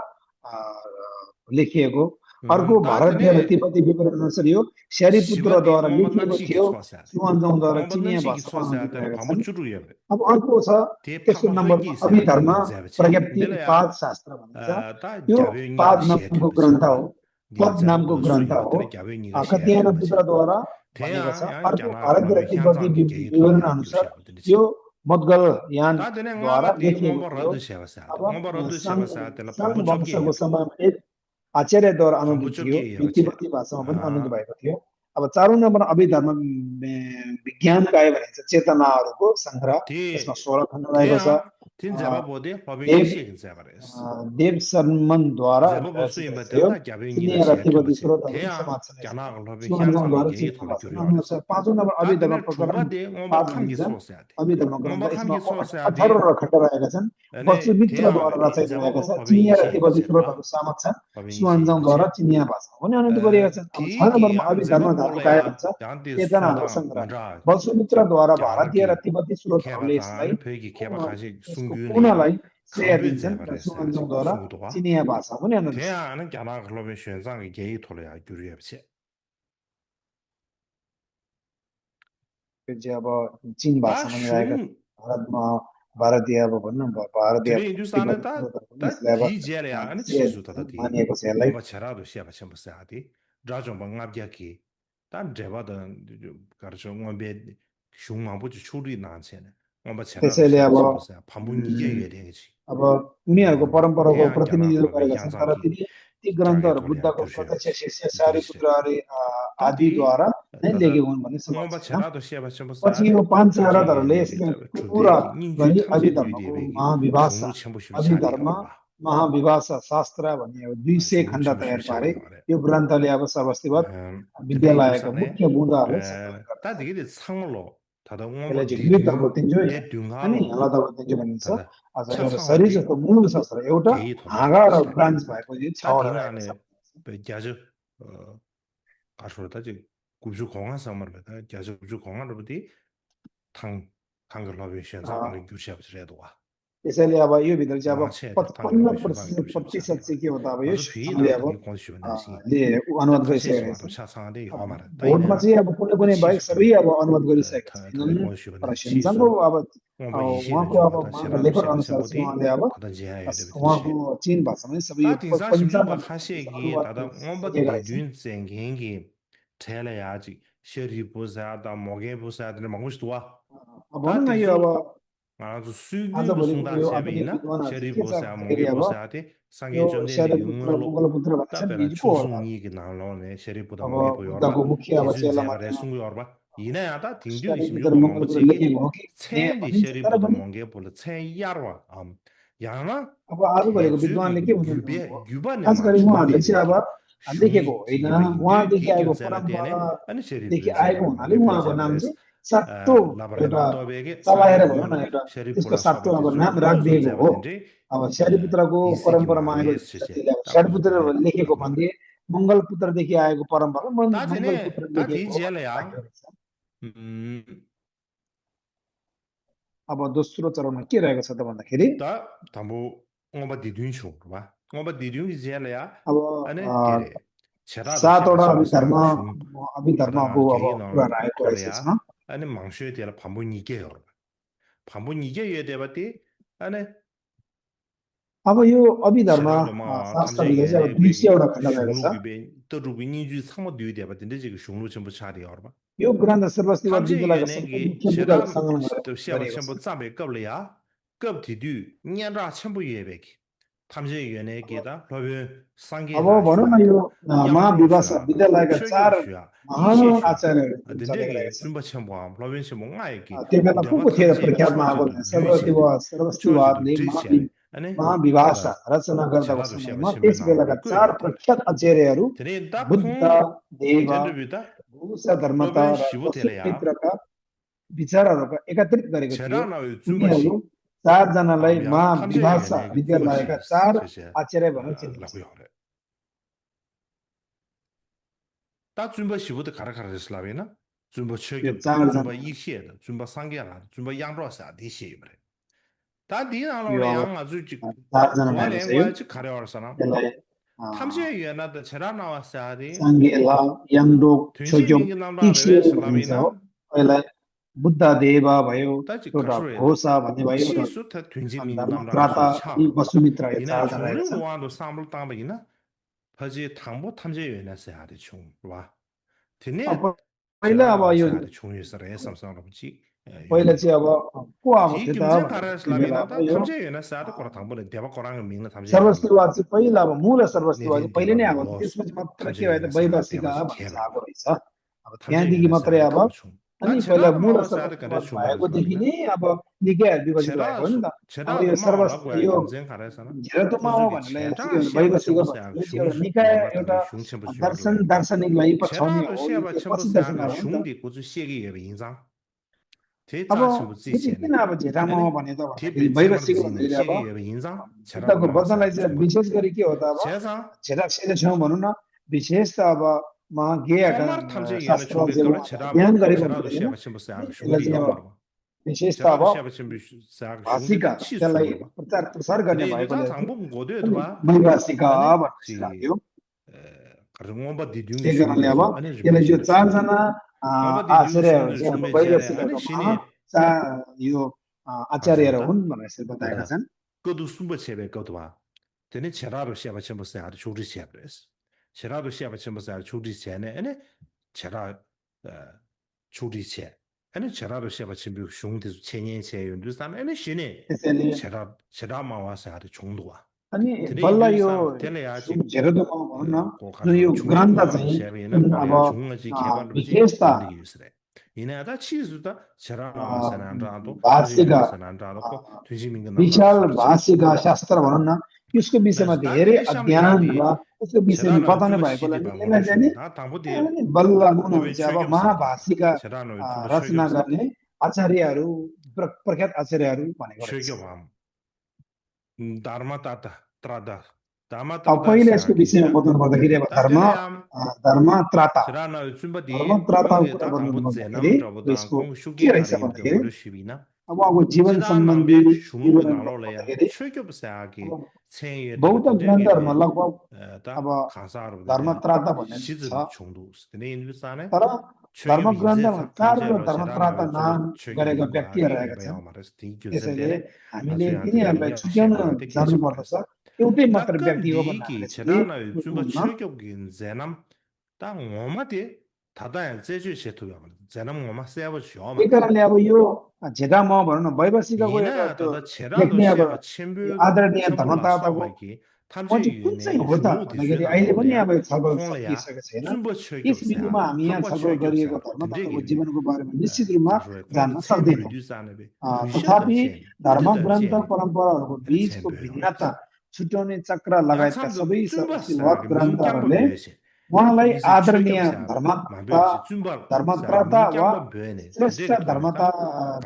लेखिएको अर्को भारतीय र 다드네 तिब्बती विवरण अनुसार यो 시바디 शरीपुत्रद्वारा 오마 लेखिएको 런치기 थियो 쏘사데 सुअन्जङद्वारा 오마 चिनिया 런치기 भाषामा अनुदित 쏘사데 रहेका छन्। 반부주루여 अब अर्को छ 대 तेस्रो 파파 नम्बरमा 허기 있어야데 अभिधर्म 닌자베체 प्रज्ञप्ति 딜레야 पाद शास्त्र भनिन्छ। 다 यो पाद 갸베니가 नामको 시에데버체 ग्रन्थ हो, 봐 पद नामको 닌자고 ग्रन्थ हो। 수임바드네 갸베니가 कतियान 시에데버체 पुत्रद्वारा भनेको छ। 대야 양 अर्को 갸나 भारतीय र 글로베 तिब्बती 향장기 게이 विवरण 톨레야 अनुसार 규시하거든지 यो मुद्गल 다드네 यानद्वारा ngaba 대 लेखिएको ओमा थियो। रद सेवासा데 अब ओमा रद सेवासा데ला सङ्घ 반부적게 वंशको समयमा एक आचार्यद्वारा अनुदित थियो, 반부적게 यो 여버체 तिब्बती भाषामा पनि अनुदित भएको थियो। अब चारौँ नम्बर अभिधर्म विज्ञान काय भनिन्छ, चेतनाहरूको सङ्ग्रह। यसमा 대 16 खण्ड रहेको छ। 대야 틴 제바 보데 법인이 देव 시행 제바레스 देव शर्मनद्वारा 제바 보수 रचित छ यो। 임바텔라 갸베니가 चिनिया र तिब्बती 시에데버체 स्रोतहरू 대야 समाज छन् यसमा। 갸나 글로베 सुअन्जङद्वारा 향장기 게이 चिनिया 톨레 भाषामा 교류하레스 अनुसार पाँचौँ नम्बर अभिधर्म 다드네 प्रकरण 투바데 पाद 오마 칸기 भनिन्छ। 소사데 अभिधर्म ग्रन्थ 오마 यसमा 칸기 सोसा데 18 खण्ड रहेका छन्। 아니 वसुमित्रद्वारा 대야 रचित रहेका छ। 제바고 चिनिया 법인이 र तिब्बती 시행버체 स्रोतहरू 봐 सहमत छन्। 법인이 सुअन्जङद्वारा 시행버체 चिनिया भाषामा पनि अनुदित गरिएका छन्। अब 6 디기 नम्बरमा 양 अभिधर्म 제바 धर्मकाय 볼래야 भन्छ, 양데 चेतनाहरूको 숭당 सङ्ग्रह। 민라 वसुमित्रद्वारा भारतीय र 갸나기 तिब्बती स्रोतहरूले यसलाई 개바다는 벽이 개박하시 यसको 숭균이야 पूर्णलाई श्रेय 강변 दिन्छन् र 제바레스 아직 सुअन्जङद्वारा 숭도와 चिनिया भाषा पनि अनुदित छ। 대야는 갸나 글로베 현상의 개이 토레야 규리합체 यो चाहिँ अब चिन भाषामा नि रहेका 다슝 भारतमा भारतीय अब भनौँ न भारतीय 드레 인두산에 तिब्बती स्रोतहरू पनि 다 यसलाई अब 디제레야 아니 श्रेय 치수다 दिन्छन्, 디 मानिएको छ यसलाई। 뭔가 제라도 시아바 첨부사디 라좀 방압야기 단 제바던 가르쳐 뭔베 슝망부지 추리 나한테는 뭔가 제라도 त्यसैले 시아바 अब 첨부사 반문 이게 해야 되지 अब उनीहरूको परम्पराको 대야 갸나 प्रतिनिधित्व 글로베 गरेका छन्। तर 현상기 ती 자기 ग्रन्थहरू 돌이야 बुद्धको प्रत्यक्ष 교수야지 शिष्य 드리시대 सारिपुत्रहरू 다디 आदिद्वारा नै 다다 लेखेको हुन् भन्ने समाज 뭔가 छैन। 제라도 시아바 पछि 첨부사데 यो पाँच 탐제 महाराजहरूले 유엔에 यसलाई पुरा 주대기 닌주 गरी 탐제 अभिधर्मको 유대베기 महाविभाषा, 슝루 첨부시비 अभिधर्म 차리요 봐 महाविभाषा शास्त्र भन्ने अब 200 슝루 खण्ड तयार 첨부시비 पारे। 차리요 यो ग्रन्थले अब सर्वस्तिवाद 드네 विद्यालयका 인두산에 मुख्य बुँदाहरूलाई सङ्कलन 다 गर्दछ। 되게 상물로 다다 यसलाई 뭔가 चाहिँ मृत 디둥 बोल्दिन्छु या अनि 대둥하로 हलदा बोल्दिन्छु भनिन्छ। 다다 अझ एउटा शरीर 차상화디 जस्तो मूल शास्त्र एउटा 개이 돌아야 हाँगा र 되시래 ब्रान्च भएको चाहिँ 다 6 वटा रहेको छ। 디나네 배자주 가서다 지 구주 공항 상물로다 자주 구주 공항으로부터 탕 강글로베 현상을 규시하버려도 와 त्यसैले अब यो भित्र चाहिँ अब माछे 탕글로베 현상을 55% 규시하버려 चाहिँ के हो त अब यो 아주 सँगले 비나 अब 이 konstitutionasi ले अनुवाद 다시 गरिसकेको 와도 रहेछ। 차상한데 अब 요마라 भोटमा 다이나 चाहिँ अब कुनै कुनै बाहेक सबै अब अनुवाद गरिसकेका 다들 छैनन्। तर konstitutionasi सिमसाङको 시수 अब 뭐 이시를 उहाँको 좀 अब 받아 उहाँको 시라도 लेखन 시아바 अनुसार चाहिँ 첨부디 उहाँले अब 다들 제야야 되듯이 उहाँको चिन भाषामा नै सबै यो 다 딩사 심주바 55% 하시기 अनुवाद 다다 뭔가 गरिसकेका रहेछन्। 디륜 생긴기 텔레야지 셔리 보자다 모게 보자들 먹고도 와 अब भनौँ 다 न यो अब 디주 아주 수균도 आजभोलिको 송단 यो आधुनिक 제비나 विद्वानहरू चाहिँ 셔리 के छ 보자 भन्दाखेरि 모게 अब 보자데 यो 상계 점대네 शैलपुत्र 응을로 मङ्गलपुत्र भनेको छ नि, 답변은 यी को होला? 충성이게 나오네 셔리보다 अब 모게 보여봐 बुद्धको मुख्य अब 디준 चेलामा 제바레 चाहिँ 숭고여봐 이내야다 딩듀 शैलपुत्र 심주바 मङ्गलपुत्र 망부치기 लेखेको हो कि भन्ने 체리 भनिन्छ। तर 셔리보다 पनि 모게 बोले 체 야르와 양아 अब आजभोलिको विद्वानले के 대주기 भन्नुहुन्छ 규배 규반에 खास गरी उहाँहरूले चाहिँ अब 맞추리되게 लेखेको 슝이 होइन, 지바 인도 उहाँदेखि आएको 디김자라 되네 아니 परम्परादेखि 셔리브 आएको 제바 हुनाले 모게 उहाँको नाम 제바레스 चाहिँ सातो एउटा 라브레만도베게 चलाएर 상계 भनौँ न, 원 एउटा त्यसको 셔리보라 सातो अब 소바티주 नाम 무슨 राखिदिएको हो। 제바든지 अब शैलपुत्रको 이세기 परम्परामा आएको 마르웨스 셔세 जतिले अब 딱 शैलपुत्र 무슨 लेखेको भन्ने मङ्गलपुत्रदेखि आएको परम्परा 다지네 मङ्गलपुत्र 다 लेखेको हो भन्ने 디젤이야 वाक्य रहेछ। 음 अब दोस्रो चरणमा के रहेको छ त भन्दाखेरि 다 담보 오바 디dun쇼 봐 오바 디dun이 제라야 अब 아니 अ, 게레 제라도 7 वटा 셔바셔버사 슝 अभिधर्मको 다다 अब 게이 कुराहरू 나올 आएको रहेछ 톨레야 यसमा। 아니 망쇼에 대한 반본 이게요 반본 이게 왜 대바티 아니 अब यो अभिधर्म 제라도 뭐 탐제 शास्त्रभित्र चाहिँ अब 유엔에 베기 200 वटा खण्ड रहेको छ। 슝루기베 떠루비니주 상모 뒤에 대바tin데 지금 슝루 전부 차리요 봐 यो ग्रन्थ सर्वस्तिवाद 탐제 विद्यालयका सबै 유엔에 मुख्य बुँदाहरू 제라 सङ्कलन 시아바 गरिएको 첨부 छ। 짬에 겁려야 겁디디 냐라 첨부 예베기 탐제 유엔에 게다 러브 अब 상계라 भनौँ न 슈야 यो 양로 महाविभाषा 슈야 विद्यालयका 4 최교 슈야 महान 이셰 슈야 आचार्यहरू जुन चलेका 든데게 रहेछन्। 준바 첨부함 러브 첨부 nga이기 त्यो बेला को 대바 को थियो 탐제 प्रख्यातमा आएको 초저도 भने 류체데 초저도 सर्वस्तिवादले ड्रि체데 아니 महाविभाषा 다다 रचना गर्दाको 제라도 시아바 समयमा 첨부 त्यस बेलाका 나오고 4 끄여야 प्रख्यात आचार्यहरू 되네 बुद्ध, 다풍 देव, 젠드비다 भूषा धर्मता 러브 र 시부텔야 वसुमित्रका विचारहरूको एकत्रित गरेको थियो। 제라나의 उनीहरू 준바시 4 जनालाई 야 탐제 महाविभाषा 유엔에 विद्यालयका 준바시 4 셔세 आचार्य भनेर चिनिन्छ। 라고요 그래 다 준바시부터 가라가라 슬라베나 준바 यो 최교 4 준바 जना 이시에다 준바 상계라 준바 양로사 디시에 그래 다 यो 디나로래 अब 양 아주 4 जना भएको छ। यो 고안에 와지 가려워서나 यसलाई 탐지위원회도 제라 나왔어야지. 상계라 양독 초종 둔시민기 남라를 टिक्सियो भनिन्छ हो 슬라비나 पहिला बुद्ध देवा भयो 다지 एउटा 가쇼에다. घोषा भन्ने भयो एउटा 치수타 둔시민기 धर्मत्राता 남라를 अनि 차. वसुमित्र यो 이나 चारजना रहेका 중류 छन् 노안도 삼을 따먹이나 퍼지 당보 탐지위원회에서 하대 총. 와. अब 드네 पहिला 제라 अब यो 나왔어야 하대 총유서래 삼성으로지. पहिला 요나. चाहिँ अब को अब 디 थियो त 김전 भनेर 가라 त्यति बेला अब 슬라비나다 यो 탐지위원회에서 하대 거라 당보는 대박 거랑은 민는 탐지위원회라고. सर्वश्रीवाद चाहिँ पहिला अब मूल सर्वश्रीवाद चाहिँ 내린 पहिले नै 대박을 आएको थियो 넣었어. त्यसपछि मात्र के भयो त 탐지위원회에서 वैभाषिक 대박을 भन्ने चाहिँ आएको 개발하고. रहेछ अब त्यहाँदेखि 탐지위원회에서 मात्रै 하대 अब 당보 총. अनि 난 पहिला 제라 मूल 나왔어야 하대 그래 सर्वश्रीवाद 총 भएकोदेखि 받았어. नै अब निकै विभाजित भएको हो नि त अब 제라 यो 도마 सर्व 올라고 해 यो 김전 가라서나 제रतोमाओ 주주기 भन्नेलाई 제라 चाहिँ 시아바 वैभाषिक 첨부세 भन्ने त्यो एउटा 슝수 निकाय एउटा 마마탄데 슝첨부 दर्शन 주요로 दार्शनिकलाई पछाउने 제라로 हो यो 시아바 त्यो पछि 첨부세 दर्शनहरू हो नि त 슝디 고주 시에기 예배 인상 अब 대자 첨부 फेरि 지체네 किन अब झेटामाओ 아니 भने त भन्दाखेरि 대비 वैभाषिक 첨부지니 भन्दाखेरि अब 시에기 예배 인상 제라로 बुद्धको वचनलाई 나와서 चाहिँ 첨부 विशेष गरी के हो त अब 제사 झेटाक्सेले छौँ भनौँ न विशेष त अब म गे 토마르 탐제 얘는 शास्त्र 중배 चाहिँ 거를 उहाँले 제라 अध्ययन गरेको 제라도 हुँदैन 시아바 첨부세 하고 यसलाई 슝디 चाहिँ अब 영어로 विशेष त अब 제라도 시아바 첨부세 하고 भाषिका 슝디 치 त्यसलाई 숭으로 봐 प्रचार प्रसार गर्ने 근데 भएकोले 이제 चाहिँ 당분 고도에도 अनि 봐 वैभाषिका 아니 भन्ने चाहिँ 지 लाग्यो 그런 디둥이 त्यही कारणले अब 슝배죠 아니 यसलाई यो 줌배지를 슝 चारजना ngomba didyung आचार्यहरू shungdu चाहिँ अब shumbejare ane वैभाषिकहरूमा shini यो आचार्यहरू azota हुन् भनेर यसरी बताएका tada छन् kodu sumba chebe kodwa tene cheraro sheba chembo se ar churi chebres cheraro sheba chembo se ar churi chene ane chera churi che ane cheraro sheba chembo shungde chenyen che yundu san ane shini त्यसैले chera mawa se ar chungduwa अनि tene बल्ल yundu यो san tele ya chi झेरोदोमा भनौँ न ko जुन यो karo chungdu ग्रन्थ mawa चाहिँ sheba ina जुन ko अब ya chungga chi kebar buji विशेषता yundu gi yusre ina da chi suda chera mawa se nan rado tamje भाषिका yuna se nan rado ko tunjiminga nam rado विशाल sar chimsu भाषिका शास्त्र भनौँ न यसको विषयमा 다 धेरै 그레샴 अध्ययन 레디 र यसको विषयमा 제라노 बताउने 유튜브 भएकोले 시디 नि यसलाई चाहिँ 방법으로 नि 다 당보디 बल्ल 로베 हुनुहुन्छ अब 최겹세 महाभाषिका 제라노 유튜브 रचना 최겹세 गर्ने आचार्यहरू प्रख्यात आचार्यहरू भनेको रहेछ 최겹함 다르마타타 트라다 अब 다마트라다 पहिला यसको विषयमा 시아기다 बताउनु पर्दाखेरि अब 다텔레암 धर्म त्राता 제라노 유튜브디 धर्म त्राताको 콩게 कुरा 다 गर्नु 당보 पर्दाखेरि 제남 저보다 यसको 콩 के 슈게 रहेछ 가리 भन्दाखेरि 거를 시비나 अब जीवन 제라 सम्बन्धी 남베 슝루 विवरण 나로래야 भन्दाखेरि 최겹세하기 अब 생예를 बौद्ध ग्रन्थहरूमा 되게 लगभग अब 다 가사로 धर्म 되야 त्राता भन्ने 시즈 छ 정도 스네 인도산에 तर धर्म 최겹 인제 ग्रन्थमा चारवटा 탐제로 धर्म 제라나 त्राता 유튜브 नाम 최겹 गरेका 이거 व्यक्तिहरू रहेका 예배야 छन् 말해서 디 त्यसैले 교전되네 हामीले 아주 तिनीहरूलाई 안되게 छुट्याउन 셰바한테 जान्नु 계속 पर्दछ 말했어 एउटै मात्र 딱간 व्यक्ति हो 디기 भन्नाले चाहिँ 제라나 유튜브 हुन्न 최겹인 제남 딱 오마디 다다야 제주 제투야 말해 제남 오마 세버 쇼 त्यही 말했어 कारणले अब यो झेटाम भनौँ न वैभाषिकको एउटा 이나 त्यो 다다 제라도 लेख्ने अब 시아바 첨부 आदरणीय 첨부라 धर्मताताको 소바기 म चाहिँ कुन चाहिँ 탐제유네 हो त 슝루디 भन्दाखेरि 쉐나 अहिले पनि अब 나로래야 छलफल 콩래야 सकिसकेको छैन 쯤버 यस 최겹세 बिन्दुमा हामी यहाँ 합과 छलफल गरिएको 최겹세 धर्मताताको 딘데게베 जीवनको बारेमा निश्चित रूपमा 가르에 जान्न 콩도 챔 सक्दैनौँ 리듀스하네베 तथापि 부셔다 챔 धर्म 우드다 ग्रन्थ 챔 परम्पराहरूको 아니 बिचको 챔베요 भिन्नता 말았어 छुट्याउने चक्र लगायतका 야참도 सबै सर्वश्रीवाद 쯤바스하게 민경바 ग्रन्थहरूले 베세 उहाँलाई 미세 आदरणीय 최겹세 धर्मता 마베시 쯤바사 धर्मत्राता वा 민경바 베네 श्रेष्ठ 딘데게 토니까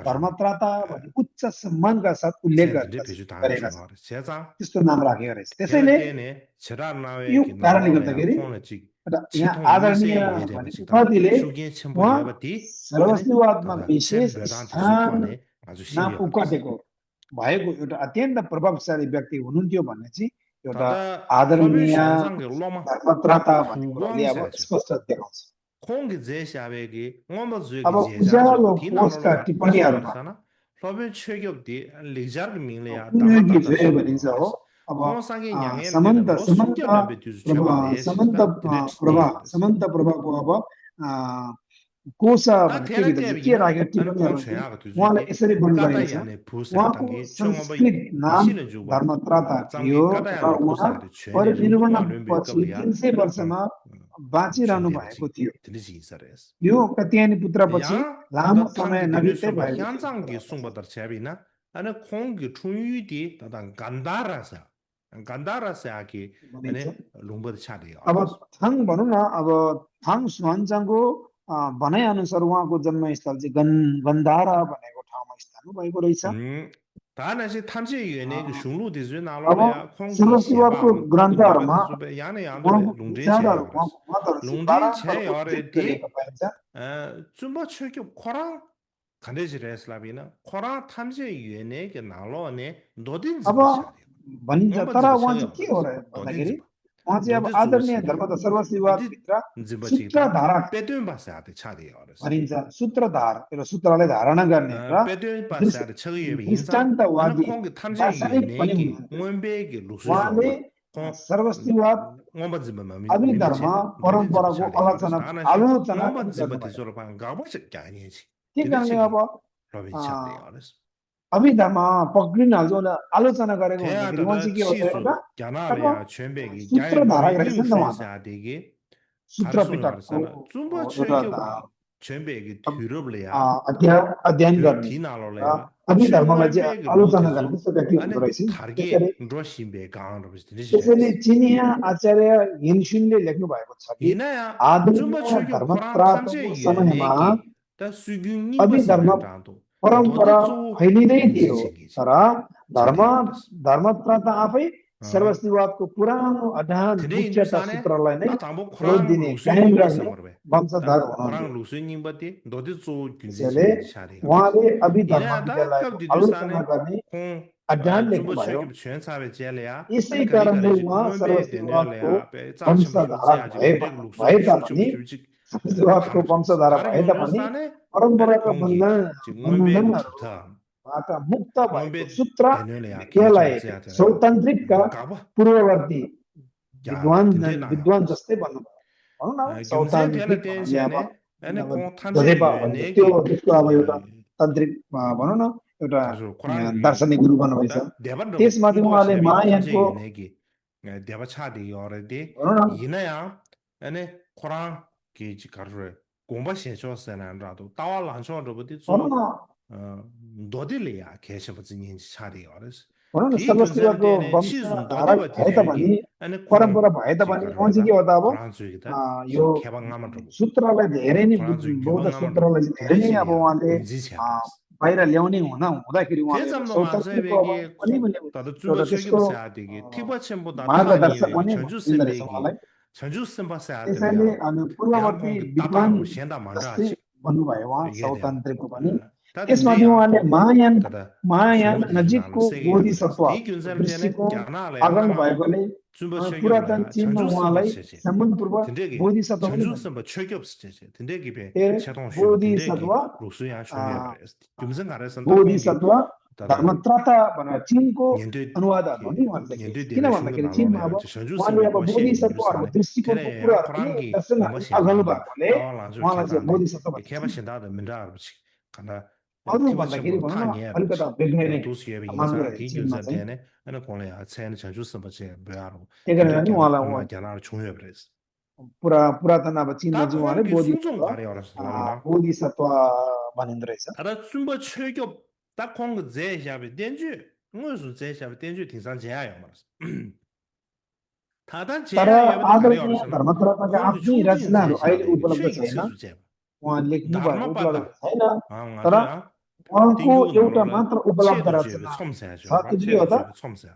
धर्मत्राता भन्ने उच्च सम्मानका साथ उल्लेख 젠드레 गरेका 베주 गरेका 당하죠 छन् 말았어 세상 त्यस्तो नाम राखेको रहेछ 걔는 त्यसैले 때네 यो 제라나웨기 कारणले 나로래야 गर्दाखेरि 콩을지 एउटा यहाँ 치통 आदरणीय 미세 भने 예레버지다 उपाधिले 슈게 첨부 उहाँ 예버디 아니 सर्वश्रीवादमा 다다 विशेष 챔베란테 स्थान 주투하네 아주 नाम 신기해 말았어 उकाटेको भएको एउटा अत्यन्त प्रभावशाली व्यक्ति हुनुहुन्थ्यो भन्ने चाहिँ एउटा 다다 허비 आदरणीय 현상게 로마 धर्मत्राता भन्ने कुराले अब 후광사죠 स्पष्ट देखाउँछ 콩기 제샤베기 원버 अब 주역이 उज्यालो 제자죠 कोषका 디나로로야 무슨 टिप्पणीहरूमा 말이잖아 허비 최격디 리자르 민레야 उयोगी 다마다다 जोयो 수요 भनिन्छ हो 말았어 अब 콩상이 양해는 समन्त 되는 로 समन्त 숙견을 베티주 प्रभा 최고 समन्त 내시다 드레 प्रभा 말았어 समन्त प्रभाको अब कोष 다 भन्ने 테라 टेकिँदा चाहिँ के 떼비기나 राख्यो 아니 콩 टिप्पणीहरू चाहिँ 최야가 उहाँले 두주디 यसरी भन्नु भएको छ 까다야네 부사 उहाँको 당기 총어버 संस्कृत नाम 이시는 주바 धर्मत्राता थियो 짱기 र 까다야네 उहाँ 부사를 죄네 링구마 렘베 परिनिर्वाणपछि 겁이야 300 아니 वर्षमा बाँचिरहनु भएको थियो 들리지 이사레스 यो कत्यानी पुत्रपछि 야 लामो 다다 समय 탕기 नबित्दै 디뉴스바 भएको थियो 현장기 송바다 제비나 아니 콩기 충유디 다다 간다라사 간다라사기 भनिन्छ 아니 롱버드 차리요 अब थाङ भनौँ न अब थाङ सुहानचाङको भनाइ अनुसार उहाँको जन्मस्थल चाहिँ गन्धारा भनेको ठाउँमा स्थान भएको रहेछ 다나시 탐지위원회 그 슝루디즈 अब 나로래야 콩기 सर्वशिवको 시바 콩기 ग्रन्थहरूमा 노베드 सु베 야네 उहाँको 야노베 룽제 विचारहरू 제야레스 उहाँको मतहरू चाहिँ 룽제 बारम्बार उद्धृत 제야레디 गरिएको पाइन्छ 쯤바 최교 코랑 간데지레슬라비나 코랑 탐지위원회 그 나로네 노딘즈 अब 버샤리 भनिन्छ तर 원버즈가 उहाँ चाहिँ छैन के हो र 노딘즈 भन्दाखेरि उहाँ चाहिँ अब दोते आदरणीय जोसिले धर्म धर्मसेवाद अति भित्र जिबचिता सूत्रधारा पेट्युन पासाते छादे अरस भनिन्छ सूत्रधार एउटा सूत्रलाई धारणा गर्ने र पेट्युन पासाते छगि इंसा अन दृष्टान्तवादी खोंग थामजे दार्शनिक पनि युनेकी हुनुहुन्थ्यो मोम्बेकी लुसु उहाँले जोबा खों सर्वस्तिवाद ngomba जिम्बा अभिधर्म मिमछे दोते जिब परम्पराको छादे अरस आना छ आलोचना ngomba पनि जिम्बा गर्नुभयो तिसोर पाङ गाबो छ क्यानी छ त्यही तिले कारणले छिकी अब रवि अ, छादे अरस अभिधर्म पक्रिनहाल्छ भनेर आलोचना गरेको 태야 भन्दाखेरि उहाँ 다다 चाहिँ के हो त 치수 एउटा 야나리아 अब全백이 야이 सूत्रधारा 로비 रहेछ नि त उहाँ त 융쉐사 되게 सूत्र 가르소는 पिटकको 가르사나 줌바 एउटा 최교全백이 뒤럽려야 अध्ययन 그 गर्ने र 디나로래야 अभिधर्मलाई चाहिँ 최원백이 आलोचना गर्ने 로테소 त्यस्तो व्यक्ति हुँदो 아니 रहेछ नि त्यसरी 다르게 러시베 강으로 비슷히 त्यसैले 시작했어 चिनिया आचार्य हिनसुनले लेख्नु भएको छ कि 이나야 줌바 आधुनिक 최교 धर्म 코란 탐제 प्राप्तको समयमा 유네기 다 수균님 अभिधर्म 버세난다도 परम्परा 너데 조 फैलिँदै थियो 인진생기지 तर धर्म 차대 어렸어 धर्म प्रथा आफै 어 सर्वस्तिवादको पुरानो अडान 근데 मुख्यता 인도산에 सूत्रलाई नै 나 담보 जोड 코랑 दिने कायम 루스님 राख्ने 버서 그래. वंशधर 다 हुनुहुन्थ्यो 코랑 루스님 버디 너도 조 त्यसैले 균진신 샤리 가르스. उहाँले अभिधर्म 이래다 विद्यालयको 급 आलोचना 디두산에 गर्ने 콩 अध्ययन 줌보 लेख्नुभयो 최기全사회 제려야 यसै 아니 가리 कारणले 가리지 उहाँ 원베 सर्वस्तिवादको 되려야 पे 짜심 वंशधारा 쇼지 भए 아직 बेरेक भए 루스 तापनि 쇼지 सर्वस्तिवादको 다르스 वंशधारा 다른 भए तापनि 요노산에 아니 परम्पराका 공기 지금 원베 좋다 बन्धनहरूबाट मुक्त भएको 원베 सूत्र 되려야 विद्यालय 개좀 져야 되나 सौतन्त्रिकका 가봐 पूर्ववर्ती 야 딘데 विद्वान 나가버렸어 जस्तै भन्नुभयो भनौँ न 김세 सौतान्त्रिक 되는 भन्नाले अब 댄시네 아니 अब 공 탐제 जजेपा भन्छ त्यो 유네기 त्यसको अब एउटा तान्त्रिक भनौँ न एउटा 가서 코랑 दार्शनिक गुरु भन्नुभएछ 다 대반도 त्यसमाथि उहाँले 중보세비 탐제 महायानको 유네기 대바차디 요래디 भनौँ न 이나야 아니 코랑 게지 가르래 공부 신초선한라도 따와란초로부터 भनौँ 조 न 너들이야 개셔버지 년지 차리 어르스 भनौँ न 기 सर्वस्तिवादको 근절되네 시순 वंशधारा 너들이 भए तापनि 되게 아니 परम्परा 코랑 भए तापनि उहाँ चाहिँ 지가르다 के हो त अब 코랑 주기다 यो 개방하면 좀 सूत्रलाई धेरै नै 코랑 주기 बौद्ध 개방하면 좀 सूत्रलाई चाहिँ धेरै नै अब 되지야 उहाँले 인지지 않았어 बाहिर ल्याउने हुँदाखेरि उहाँले एउटा 대zam도 सौतन्त्रको अब 마세베기 पनि मैले 나도 एउटा 줌바 त्यसको 최급사 되게 티버첸보다 मार्गदर्शक 타니에기 पनि 전주 दिँदो रहेछ 선배기 उहाँलाई 전주 선바사 त्यसैले 아들이야 अनि पूर्ववर्ती 양콩 विद्वान 따다로 시엔다 जस्तै 만다지 भन्नुभयो उहाँ 이게 되나 सौतन्त्रको पनि 다든데 त्यसमाथि उहाँले 양콩 다다 महायान 중국이 나는 नजिकको 세계 बोधिसत्व 이 균사를 되네 दृष्टिकोण 야나래 आग्रह 양나마 भएकोले 줌바 पुरातन 최급이야 चिनमा 전주 उहाँलाई 선바세지 सम्बन्धपूर्व 든데기 बोधिसत्व पनि 전주 भनिन्छ 선바 최급스지 든데기베 ए 최동슈 든데기 बोधिसत्व 루스야 쇼여버렸어 김선 가르선다 공기 बोधिसत्व 다다 धर्मत्रता भनेर चिनको 년대 अनुवादहरू पनि उहाँले लेखेको 년대 छ किन 대배 슝가 भन्दाखेरि चिनमा अब 나로래 전주 उहाँले अब 선배 거시 बोधिसत्वहरूको 인도산에 दृष्टिकोणको 테레 कुराहरू पनि 코랑기 दर्शनहरू 공부시 अगाल्नु 나도 भएकोले 따와란주 उहाँलाई चाहिँ 개단데 बोधिसत्व भनिन्छ 개바신다도 민다르지 간다 अरू भन्दाखेरि 티버첨보 भनौँ न 타니에 अलिकता बेग्लै नै 도시에 मान्दो 인사 रहेछ चिनमा 기균선 चाहिँ 되네 अन कोले छेन 전주 선배체 뭐야로 त्यही 근데 कारण नि क्या उहाँलाई अमा ज्ञानार छुयो बरेस पुरातन अब चिनमा 다 चाहिँ उहाँले 콩기 순종 가려 알았어 बोधिसत्व भनिँदो रहेछ 다다 순보 최교 딱 콩그 제샤베 덴주 무슨 제샤베 덴주 등산 제야요 말았어 다다 तर 제야요 가려 आदरणीय 알았어 धर्मत्रताका 콩그 आफ्नै 초진 रचनाहरू अहिले 제샤베 उपलब्ध 최기 छैन 체수 제 उहाँ लेख्नु भएको धर्म उपलब्ध पाता छैन 아 तर 맞아요 उहाँको 띵규 एउटा 나로라 मात्र उपलब्ध 체도 제베 रचना 첨세죠 छ 봐 त्यो के हो 체도 त 제베 첨세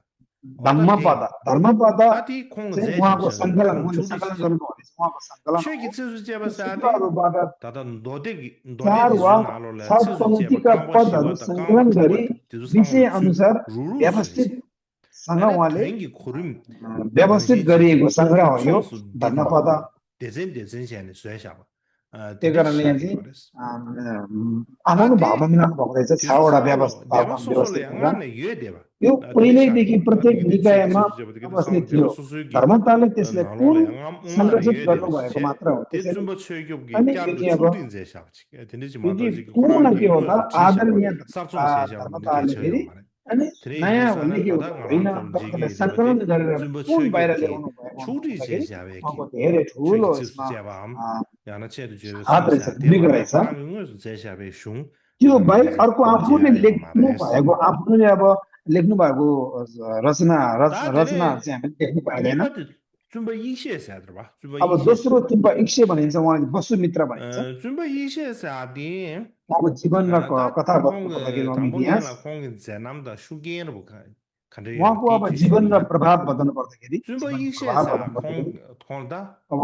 धम्मपद धर्मपद 다디 콩 चाहिँ 제샤베 उहाँको सङ्कलन 콩 उहाँले 초디 सङ्कलन गर्नु भनेपछि उहाँको सङ्कलन 최기 हो 체수 त्यो 제바 사디 सूत्रहरूबाट 다다 노데기 4 노데디 वा 주 나로라 7 체수 제바 पङ्क्तिका 강바 पदहरू 시와다 강바 सङ्कलन 투바 गरी 디주 विषय 상로 주 अनुसार 루루 쓰지 व्यवस्थितसँग 아니 उहाँले 땡기 고름 व्यवस्थित गरिएको सङ्ग्रह हो यो 총수 धर्मपद 대전 쇠샤바 아 त्यही कारणले यहाँ 디디샤리 चाहिँ 어레스 आफ्नो भावमा मिलाउनु भएको रहेछ 디주 6 वटा 상로 내가 व्यवस्थित सोसोले गरेर 양안에 유에 देबा यो पहिल्यैदेखि प्रत्येक 디디 निकायमा 체수 제바 디디 बस्ने 상 थियो देबा सोसु기 धर्मताले त्यसलाई 나로라 पुन 양안 옹안에 सङ्गठित 유에 देबा गर्नुभएको 제 मात्र हो त्यसैले 대준버 체육이 अनि यो 꺄르 चाहिँ अब 초딘 제샤지 디디지 यो चाहिँ 마다지 पूर्ण के 코랑기 हो त 응어서 지샤 आदरणीय sabzong 세샤 धर्मताले निके फेरि छयो माने अनि 드레 नयाँ भन्ने 인도산은 के हो 다다 त होइन 나란좀 तपाईँले 지기 सङ्कलन 되버디 गरेर 준버 पुन बाहिर 최격기 ल्याउनु भएको 초디 भन्दाखेरि 제샤베기 उहाँको धेरै ठुलो 최기 츠스 यसमा 제밤 याना छेदु जेबे हात रहेछ समस्या भूमिका देला रहेछ कोराङ 응어서 제샤베 슝 त्यो याना बाहेक जिजि अर्को आफूले जेयायो लेख्नु मारेस भएको आफूले अब लेख्नु भएको 다 रचनाहरू 되네 चाहिँ हामीले देख्नु पाइँदैन 니버드 준버 이시에서 하더라 준버 अब 이시에서 दोस्रो तिब्बत इक्ष्य भनिन्छ उहाँले वसुमित्र भनिन्छ 준버 이시에서 하디 उहाँको जीवन र 다 कथा भन्नु पर्दाखेरि 콩그 उहाँको इतिहास 당봉이나 콩이 제남다 슈게는 보카 간데 उहाँको अब जीवन र प्रभाव बताउनु पर्दाखेरि 준버 जीवन प्रभाव 이시에서 बताउनु पर्दाखेरि 콩 콩다 अब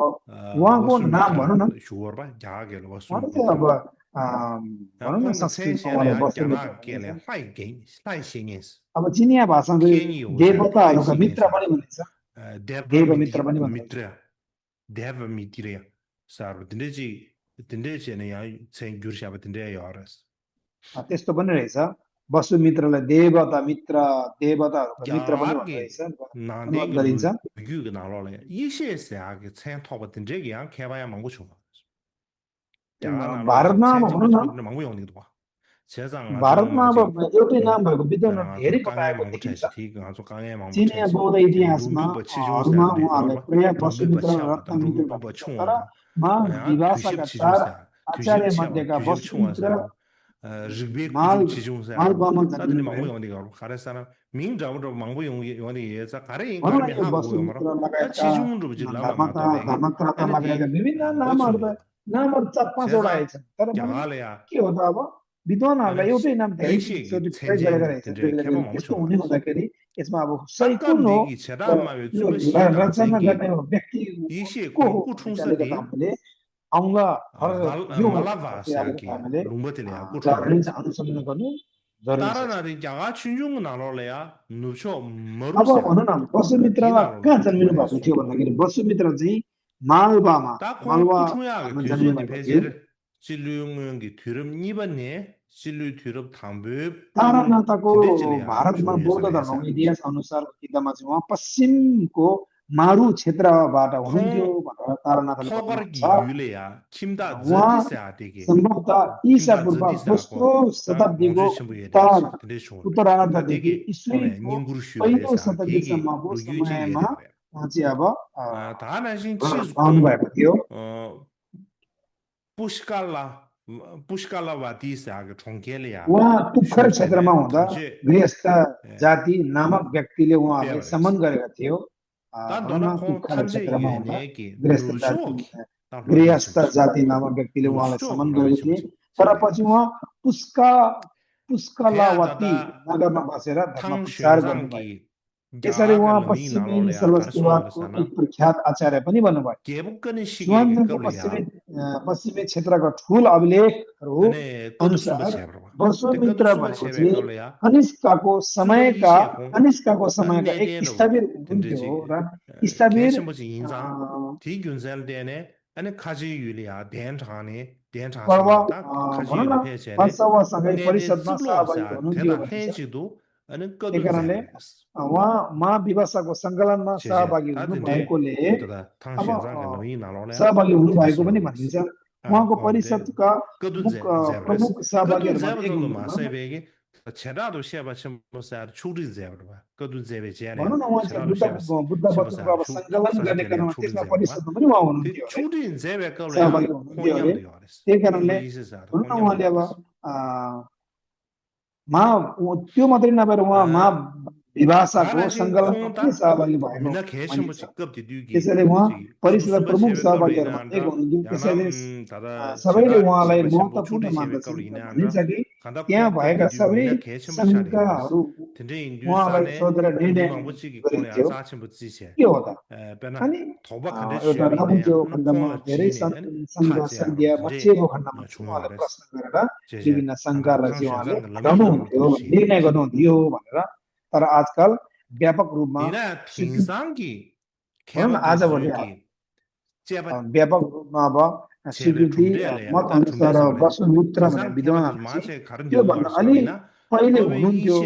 उहाँको नाम भनौँ न शुवर बा जागेल उहाँले चाहिँ अब भनौँ न 콩그 संस्कृतमा 세시에나 उहाँले वसुमित्र 야나 गेले हाइ गेम हाइ सिंगेस अब चिनिया भाषाको केनी हो देवताहरूका मित्र पनि भनिन्छ देव मित्र पनि भन्छ मित्र देव मित्र सार दिनेजी नै यहाँ चाहिँ गुर्स्याब दिने यारस त्यस्तो पनि रहेछ वसु मित्रलाई देवता मित्र देवताहरूको मित्र पनि भन्दो 야게 रहेछ अनुवाद 나대게 गरिन्छ 루규가 나로래 이시에스야게 생 토바 된적이 양 개봐야 망고 쳐 야가 나로 भारतमा अब भनौँ न 생 망고 용니도 봐 세상 भारतमा अब एउटै नाम भएको विद्वानहरू धेरै बताएको 망고 देखिन्छ 차시 ठीक आजो 강에 망고 चिनिया बौद्ध इतिहासमा हरूमा उहाँलाई प्राय वसुमित्र र रत्नमित्र भनिन्छ तर महाविभाषाका 4 आचार्य मध्येका वसुमित्र मालवामा 다들 जन्मिनुभयो 망고 용니가 가래사람 민자우로 망고 용니 예자 가래 भनौँ न 인간이 यो 하고 वसुमित्र लगायतका 지중으로 지 धर्मका 라마 धर्मत्रता लगायतका विभिन्न नामहरू त नामहरू 4-5 वटा आएछन् तर पनि 야갈래야 के हो त अब विद्वानहरूलाई एउटै नाम धेरै 이시 चोटि प्रयोग गरेका रहेछन् 젠젠 बेला बेला। त्यस्तो हुने हुँदाखेरि यसमा अब सही 아까 कुन हो 얘기 제라마 यो 요즘에 रचना गर्ने व्यक्ति 이시 को हो 공구 भन्ने 충서디 अलिकति हामीले आउँला यो 말라바스야기 हामीले 룸버들이야 जागरण चाहिँ अनुसन्धान गर्नु जरुरी छ 다른 아들 야가 춘중 나로래야 누초 अब 머루세 भनौँ न वसुमित्रला कहाँ जन्मिनु भएको थियो भन्दाखेरि वसुमित्र चाहिँ मालवामा 다 मालवा 공구충야 घरमा 교수님 जन्मिनुभएको थियो 배제를 진류용기 뒤름 이번에 진류 뒤름 담배 तारानाथको दिनेचले भारतमा छोड्यो बौद्ध यसलाई धर्मको इतिहास अनुसार किताबमा चाहिँ उहाँ पश्चिमको मारु क्षेत्रबाट हुनुहुन्थ्यो भनेर तारानाथले 토바르기 बताउनुहुन्छ 유래야 김다 उहाँ 저디세야 되게 सम्भवतः ईसा पूर्व दोस्रो शताब्दीको उत्तरार्धदेखि इस्वीको पहिलो शताब्दीसम्मको समयमा उहाँ चाहिँ अब 다나신 रहनु भएको थियो पुष्कालावादीसाको ठोङ्केलिया उहाँ तुखर क्षेत्रमा हुँदा गृहस्थ जाति नामक व्यक्तिले उहाँलाई सम्मान गरेका थियो तुखर क्षेत्रमा हुँदा गृहस्थ जाति नामक व्यक्तिले उहाँलाई सम्मान गरेको थिए तर पछि उहाँ पुष्कलावती नगरमा बसेर धर्म प्रचार गर्नुभयो यसरी उहाँ पश्चिमी सरस्वतीवादको एक प्रख्यात आचार्य पनि बन्नुभयो सुवान्जनको पश्चिमी क्षेत्रका ठूल अभिलेखहरू अनुसार वसुमित्र भनेको चाहिँ कनिष्कको समयका एक स्थविर हुनुहुन्थ्यो र स्थविर अनि खाजी युलिया ध्यान ठाने पर्वसँगै परिषदमा सहभागी हुनुहुन्थ्यो अनि त्यही कारणले उहाँ महाविभाषाको सङ्कलनमा सहभागी हुनु भएकोले अब सहभागी हुनु भएको पनि भनिन्छ उहाँको परिषदका प्रमुख सहभागीहरू छेडादो सेवा समस्याहरु छुटी ज्याबडवा कदु जेबे ज्याले भनौँ न उहाँ चाहिँ बुद्ध वचनको अब सङ्कलन गर्ने क्रममा त्यसमा परिषदमा पनि उहाँ हुनुहुन्थ्यो छुटी जेबे कले सहभागी हुनुहुन्थ्यो अरे त्यही कारणले भनौँ न उहाँले अब त्यो मात्रै नभएर उहाँ महाविभाषाको सङ्कलनमा पनि सहभागी भएको त्यसैले उहाँ परिषदका प्रमुख सहभागीहरूमा एक हुनुहुन्थ्यो त्यसैले सबैले उहाँलाई महत्त्वपूर्ण मान्दछन् भनिन्छ कि त्यहाँ भएका सबै शङ्काहरू उहाँलाई सोधेर निर्णय गरिन्थ्यो के हो त अनि एउटा नबुझ्यो खण्डमा धेरै सङ्घ सन्ध्या मचिएको खण्डमा उहाँलाई प्रश्न गरेर विभिन्न शङ्कालाई चाहिँ उहाँले हटाउनुहुन्थ्यो निर्णय गर्नुहुन्थ्यो भनेर तर आजकल व्यापक रूपमा आजभोलि व्यापक रूपमा अब स्वीकृति मत अनुसार वसुमित्र भन्ने विद्वानहरू त्योभन्दा अलि पहिले हुनुहुन्थ्यो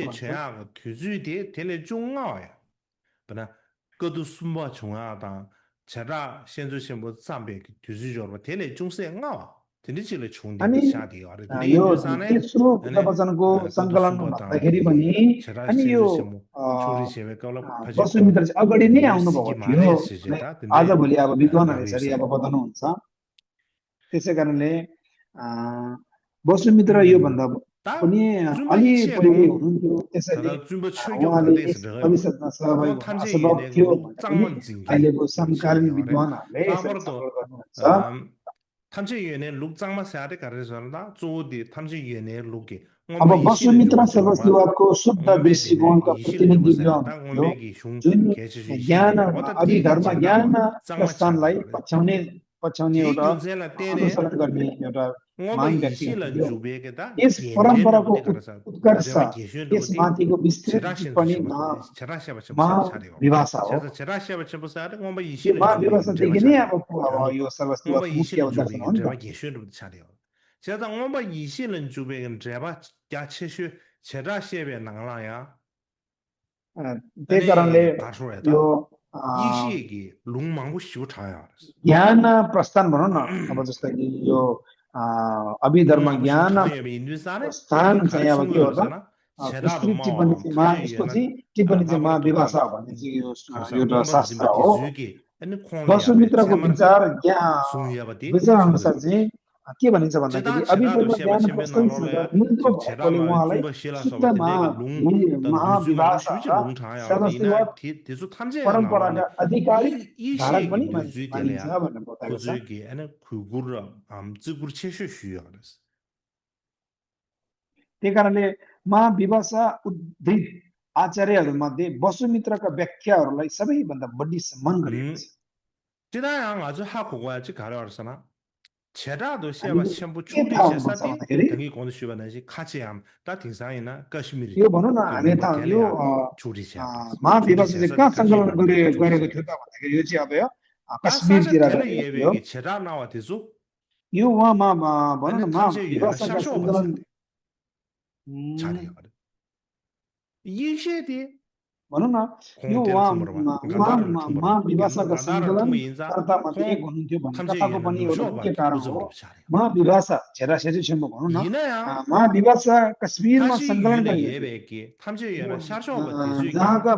अनि यो तेस्रो वचनको सङ्कलन भन्दाखेरि पनि अनि यो वसुमित्र चाहिँ अगाडि नै आउनुभएको थियो आजभोलि अब विद्वानहरू यसरी अब बताउनुहुन्छ त्यसै कारणले वसुमित्र योभन्दा पनि अलि पहिले हुनुहुन्थ्यो त्यसैले उहाँले यस परिषदमा सहभागी हुन असम्भव थियो अहिलेको समकालीन विद्वानहरूले यसरी छलफल गर्नुहुन्छ 탐지위원회 룩장마 세아데 가르쳐서나 조디 탐지위원회 룩게 अब वसुमित्र सरस्वतीवादको शुद्ध दृष्टिकोणका प्रतिनिधित्व जुन ज्ञान अभिधर्म ज्ञान प्रस्थानलाई पछ्याउने पछाउने 디 एउटा 균제라 때네 अनुसरण गर्ने एउटा ngomba महान व्यक्तिहरू 이실은 थियो 주베게다 यस परम्पराको 겐젠노데 가라사 उत्कर्ष 제바 게슈엔도디 यसमाथिको विस्तृत 제라시엔도 टिप्पणी 셈버데 제라시아바 셈버사 차리고 महाविभाषा हो 제라시아바 셈버사데 ngomba यो 이실은 주베게 제바 महाविभाषादेखि नै 차리고 अब यो ngomba सर्वश्रेष्ठ मुख्य 이실은 दर्शन हो 주베게 नि 제바 त 게슈엔도 차리고 제가 ngomba 이실은 주베게 제바 야체슈 제라시아베 나라야 त्यही कारणले 가르소에다 यो 이시에기 룽망고 시고 차야 ज्ञान प्रस्थान भनौँ न अब जस्तै कि यो अभिधर्म ज्ञान प्रस्थान चाहिँ अब के हो त विस्तृत टिप्पणी चाहिँ यसको चाहिँ टिप्पणी चाहिँ महाविभाषा भन्ने चाहिँ यो एउटा शास्त्र हो वसुमित्रको विचार विचार अनुसार चाहिँ के भनिन्छ भन्दाखेरि अभिधर्म ज्ञान प्रस्थानसँग मिल्दो भएकोले उहाँलाई शुद्धमा महाविभाषा सदस्यवाद परम्पराका आधिकारिक धारक पनि मानिन्छ भनेर बताएको छ त्यही कारणले महाविभाषा उद्धृत आचार्यहरूमध्ये वसुमित्रका व्याख्याहरूलाई सबैभन्दा बढी सम्मान गरिएको छ 지나양 아주 하고가야지 가려서나 제라도 시아바 첨부 추리셔서디 등이 권수반하지 카지암 다 등상이나 까시미리 यो भनौँ न हामी त यो महाविभाषा चाहिँ कहाँ सङ्कलन गरेको थियो त भन्दाखेरि यो चाहिँ अब यो कश्मीरतिर गरेको 제라 나와티죠 यो उहाँमा भनौँ न महाविभाषाका सङ्कलन 잘해요. 이셰디 भनौँ न यो महाविभाषाका सङ्कलनकर्तामध्ये एक हुनुहुन्थ्यो भन्ने कथाको पनि एउटा मुख्य कारण हो महाविभाषा छेराछेरीसम्म भनौँ न महाविभाषा कश्मीरमा सङ्कलन जहाँका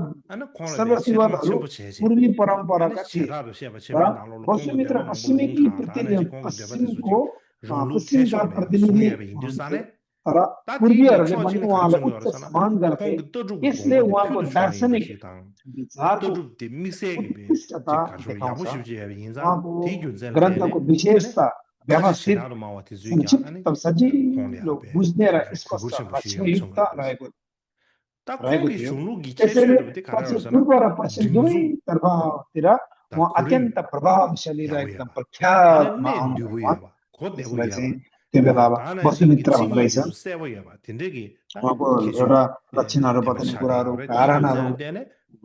सर्वशिवादहरू पूर्वी परम्पराका थिए र वसुमित्र पश्चिमेकी पश्चिमको पश्चिमका प्रतिनिधि र पूर्वीहरूले पनि उहाँलाई उच्च सम्मान गर्थे यसले उहाँको दार्शनिक विचारको उत्कृष्टता देखाउँछ उहाँको ग्रन्थको विशेषता व्यवस्थित संक्षिप्त सजिलो बुझ्ने र स्पष्ट लक्ष्ययुक्त रहेको थियो त्यसैले पूर्व र पश्चिम दुवैतर्फतिर उहाँ अत्यन्त प्रभावशाली र एकदम प्रख्यातमा आउनुभयो त्यो बेला अब वसुमित्र भन्दैछ उहाँको एउटा लक्षणहरू बताउने कुराहरू कारणहरू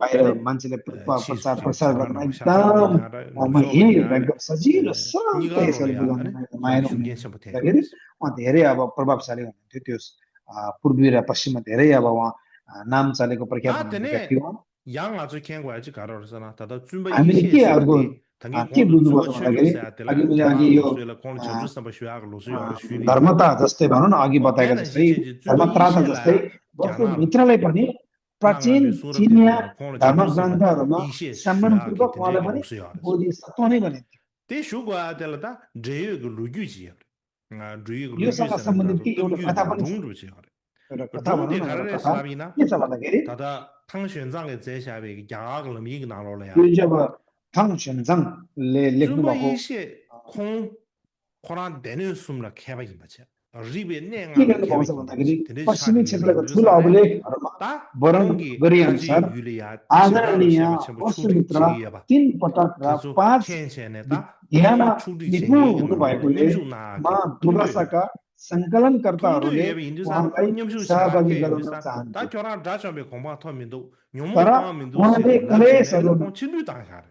बाहिर मान्छेले प्रचार प्रसार गर्न एकदम एकदम सजिलो सरल यसरी बुझाउने माया हुँदाखेरि उहाँ धेरै अब प्रभावशाली हुनुहुन्थ्यो त्यो पूर्वी र पश्चिममा धेरै अब उहाँ नाम चलेको प्रख्यात व्यक्ति हो हामीले के अर्को के बुझ्नुपर्छ भन्दाखेरि अघि यो धर्मता जस्तै भनौँ न अघि बताएका जस्तै धर्मत्राता जस्तै वसुमित्रलाई पनि प्राचीन चिनिया धर्म ग्रन्थहरूमा सम्मानपूर्वक उहाँलाई पनि बोधिसत्व नै भनिन्थ्यो योसँग सम्बन्धित के एउटा कथा पनि छ एउटा कथा भनौँ न एउटा कथा के छ भन्दाखेरि यो जब 탕 션장ले लेख्नु भएको के गर्नु पाउँछ भन्दाखेरि पश्चिमी क्षेत्रको ठुलो अभिलेखहरूमा वर्णन गरिअनुसार आदरणीय वसुमित्र 3 पटक र 5 ध्यान निपुण हुनुभएकोले महाविभाषाका सङ्कलनकर्ताहरूले उहाँलाई सहभागी गराउन चाहन्थे तर उहाँले कलेशहरू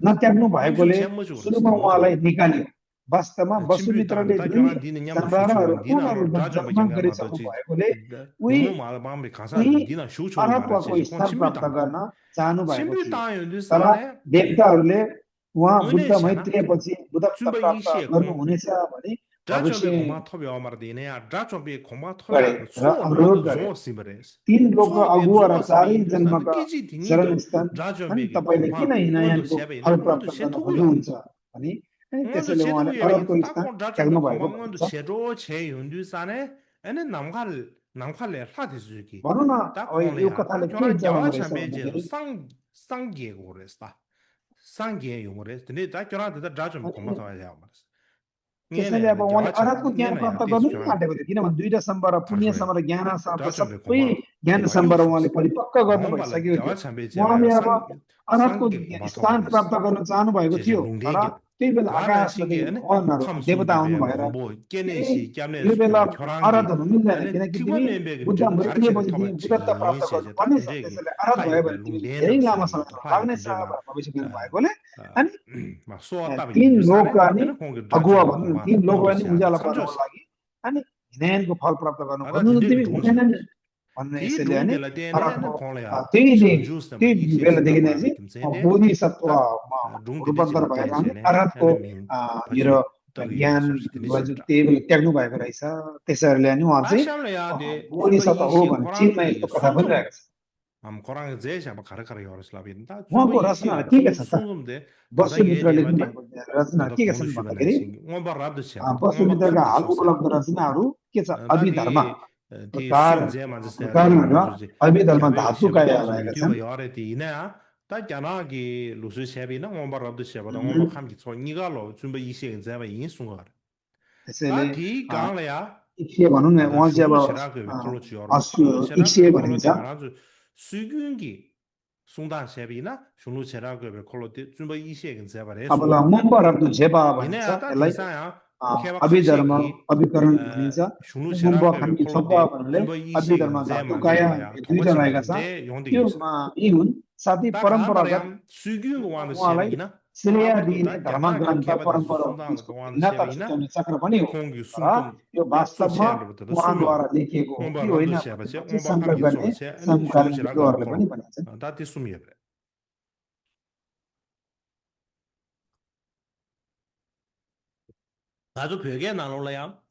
नत्याग्नु भएकोले सुरुमा उहाँलाई निकालियो वास्तवमा वसुमित्रले सम्भावनाहरू जम्मा गरिसक्नु भएकोले उही अरबको स्थान प्राप्त गर्न चाहनु भएको थियो तर देवताहरूले उहाँ बुद्ध मैत्रेयपछि बुद्धत्व प्राप्त गर्नुहुनेछ भने तीन लोक अगुवा र चारै जन्मका शरणस्थान अनि तपाईले किन हिनायानको फल प्राप्त गर्न खोज्नुहुन्छ भने त्यसैले उहाँले अरबको स्थान त्याग्नु भएको भनौँ न यो कथाले के जनाउँछ त्यसैले अब उहाँले अरबको ज्ञान प्राप्त गर्नु नै आँटेको थियो किनभने दुईटा सम्म र पुण्य सम्म र ज्ञान सम्म सबै ज्ञान सम्भार उहाँले परिपक्व गर्नु भइसकेको थियो उहाँले अब अरहतको स्थान प्राप्त गर्न चाहनु भएको थियो तर त्यही बेला आकाशबाट भगवानहरू देवता आउनु भएर यो बेला अरहतहरू मिल्दैन किनकि तिमी बुद्ध मृत्युपछि तिमी बुद्धत्व प्राप्त गर्नुपर्ने छ त्यसैले अरहत भयो भने तिमी धेरै लामो समय लाग्नेछ भविष्यवाणी भएकोले अनि तीन लोक अनि अगुवा भन्नु तीन लोक अनि उज्यालो पार्नको लागि अनि ज्ञानको फल प्राप्त गर्नु भन्नु तिमी हुँदैन नि भन्ने यसैले अनि त्यही बेलादेखि नै चाहिँ बोधिसत्व रूपान्तर भएर अनि अरहतको मेरो ज्ञान त्यही बेला त्याग्नु भएको रहेछ त्यसैले अनि उहाँ चाहिँ बोधिसत्व हो भन्ने चिनमा यस्तो कथा पनि रहेको छ उहाँको रचना के के छ त वसुमित्र लेख्नु भएको रचना के के छन् भन्दाखेरि वसुमित्रका हाल उपलब्ध रचनाहरू के छ अभिधर्म अभिधर्म धातुका रहेका छन् 다 자나기 루스 셰비나 원바랍도 셰바다 원바 감기 소 니가로 준비 이시에 제가 인수가 त्यसैले 디 강래야 इच्छे भनौँ न उहाँ चाहिँ अब इच्छे भनिन्छ 수균기 송단 셰비나 슈루 체라고 콜로티 준비 이시에 제가 अब ल मम्बरहरु जेबा भनिन्छ यसलाई अभिधर्म अभिकरण भनिन्छ मुम्ब खानी छपा भन्नाले अभिधर्म धातुकाया दुईटा रहेका छ त्योमा यी हुन् साथै परम्परागत उहाँलाई श्रेय दिने धर्म ग्रन्थ परम्परा नतर्सिने चक्र पनि हो यो वास्तवमा उहाँद्वारा लेखिएको हो कि होइन शङ्का गर्ने समकालीन विद्वानहरूले पनि भनिन्छ 아주 벽에 나눠라야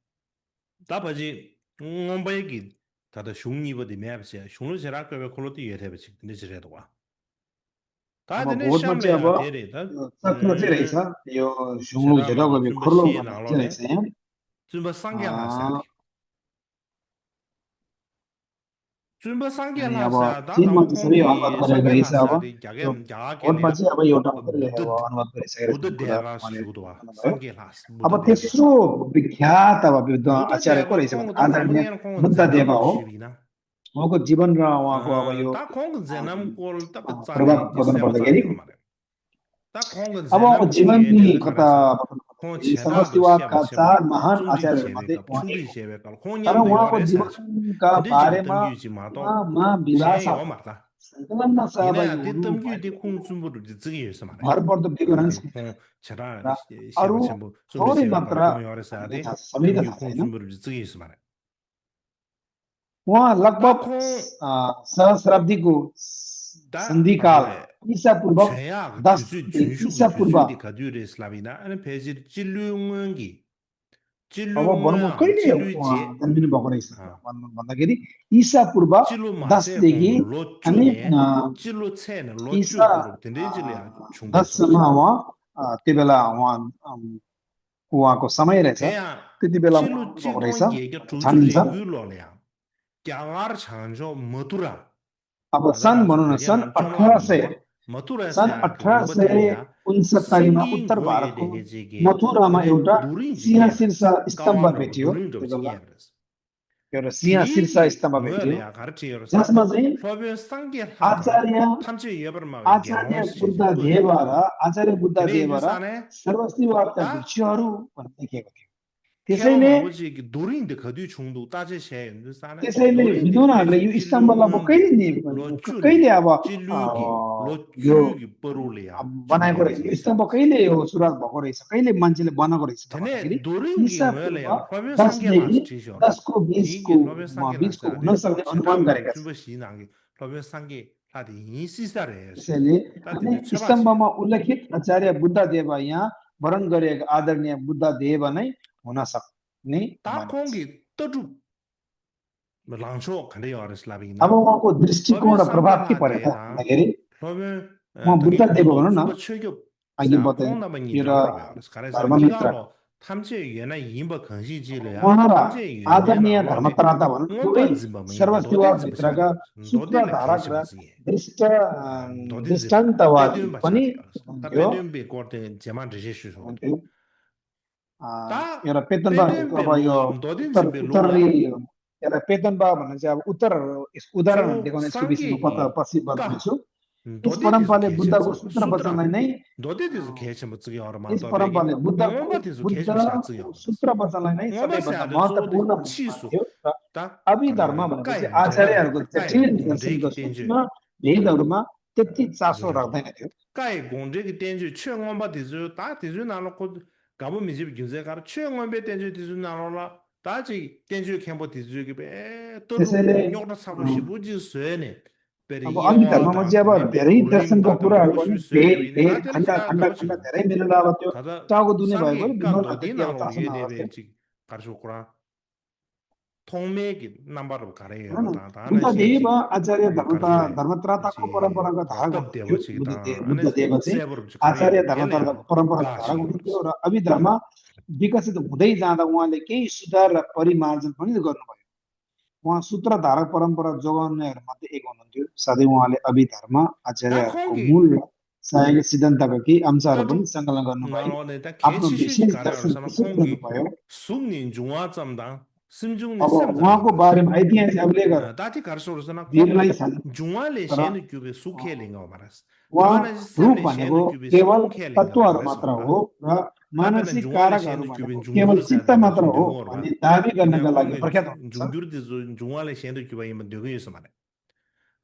다바지 엄바이기 다다 슝니버디 매브세 슝로 제라크 왜 콜로티 예테베치 근데 지레도 와 다들 샴베 데레다 चक्र चाहिँ रहेछ यो ढुङ्गो झेडाको खोलो रहेछ यहाँ 준비 상계하사 준비 상계하사 तीन मात्र सबै अनुवाद गरेको रहेछ अब कोडमा चाहिँ अब एउटा मात्रै अनुवाद गरिसकेको छ अब तेस्रो विख्यात अब विद्वान आचार्य को रहेछ भने आदरणीय बुद्धदेव हो उहाँको जीवन र उहाँको अब यो प्रभाव बदल्नु पर्दाखेरि अब जीवनकी कथा समष्टिवादका चार महान आचार्यमध्ये तर उहाँको जीवनका बारेमा संकलनमा सहभागी भरपर्दो विवरण अरू थोरै मात्र उहाँ लगभग सहस्राब्दीको संधिकाल ईसा पूर्व 10 ईसा पूर्व अब भनौँ कहिले जन्मिनु भएको रहेछ भन्दाखेरि ईसा पूर्व 10 देखि अनि ईसा 10 सम्म उहाँ त्यो बेला उहाँको समय रहेछ त्यति बेला भएको रहेछ छानिन्छ अब सन भनौँ न सन 1869 मा उत्तर भारतको मथुरामा एउटा सिंह शीर्ष स्तम्भ भेटियो एउटा सिंह शीर्ष स्तम्भ भेटियो जसमा चाहिँ आचार्य बुद्धदेव र सर्वश्रीवादका भिक्षुहरू भनेर लेखिएको थियो त्यसैले विद्वानहरूले यो स्तम्भलाई अब कहिले अब यो बनाएको रहेछ यो स्तम्भ कहिले हो सुरुवात भएको रहेछ कहिले मान्छेले बनाएको रहेछ भन्दाखेरि ईसा पूर्व 10 देखि 10 को 20 को हुन सक्ने अनुमान गरेका छन् त्यसैले स्तम्भमा उल्लेखित आचार्य बुद्धदेव यहाँ वर्णन गरिएको आदरणीय बुद्धदेव नै हुन सक्ने अब उहाँको दृष्टिकोण र प्रभाव के पर्यो त भन्दाखेरि उहाँ बुद्धदेव भनौँ न अघि बताएँ एउटा धर्ममित्र उहाँ र आदरणीय धर्मत्राता भनौँ दुवै सर्वश्रीवादभित्रका सूत्रधारक र दृष्टान्तवादी पनि एउटा पेतनबाट अब यो उत्तरी यसलाई पेतनबा भन्ने चाहिँ अब यसको उदाहरण 저 देखाउने छु विषयमा 상계기 पछि बताउनेछु 까 यस 도대디스 परम्पराले बुद्धको 개체부 सूत्र वचनलाई 수트라 नै 도대디스 개체부 찌게 यस 얼마도 되게 परम्पराले 뭐바디스 개체부 샤ጽ게 बुद्धको सूत्र वचनलाई नै सबैभन्दा 뭐바사도 महत्त्वपूर्ण 저도 치수 मान्थ्यो र 딱 अभिधर्म भनेको चाहिँ 까이 आचार्यहरूको 제라데 까이 जटिल दर्शनको 공제기 सूक्ष्म 땡주 भेदहरूमा त्यति चासो 그래도 राख्दैनथ्यो 까이 공제기 땡주 최원바디즈 다 디즈 나놓고 가보 미집 규제 가르 최원배 땡주 디즈 나놓라 다지 땡주 캠보 디즈기 배 त्यसैले 또르고 욕나 사고 싶으지 쇠네 अब अभिधर्ममा चाहिँ अब धेरै दर्शनको कुराहरू पनि खण्ड खण्ड खण्ड धेरै मिलेर अब त्यो 다다 टाउको दुने भएको 상기 विमल 깐도 त्यति अब 디나로 चासो नआएको थियो 예대벤지 가르쇼구라 통매기 남바로 가래요 बुद्धदेव आचार्य धर्मत्राताको परम्पराको धारक हुनुहुन्थ्यो बुद्धदेव चाहिँ आचार्य धर्मत्राताको परम्पराको धारक हुनुहुन्थ्यो र अभिधर्म विकसित हुँदै जाँदा उहाँले केही सुधार र परिमार्जन पनि गर्नुभयो उहाँ सूत्रधारक परम्परा जोगाउनेहरूमध्ये एक हुनुहुन्थ्यो साथै उहाँले अभिधर्म आचार्यहरूको मूल सहायक सिद्धान्तका केही अंशहरू पनि सङ्कलन गर्नुभयो आफ्नो विशेष दर्शन प्रस्तुत गर्नुभयो अब उहाँको बारेमा ऐतिहासिक अभिलेखहरू 다티 가르쳐서나 वीरलाई छन् 중화ले तर शेन क्युबे सुखेलिङ मारस उहाँ रूप भनेको केवल तत्त्वहरू मात्र हो र मानसिक कारकहरू भनेको केवल चित्त मात्र हो भन्ने दाबी गर्नका लागि प्रख्यात हुनुहुन्छ 중규르디 중화ले शेन क्युबे इम दुगै यसो मारे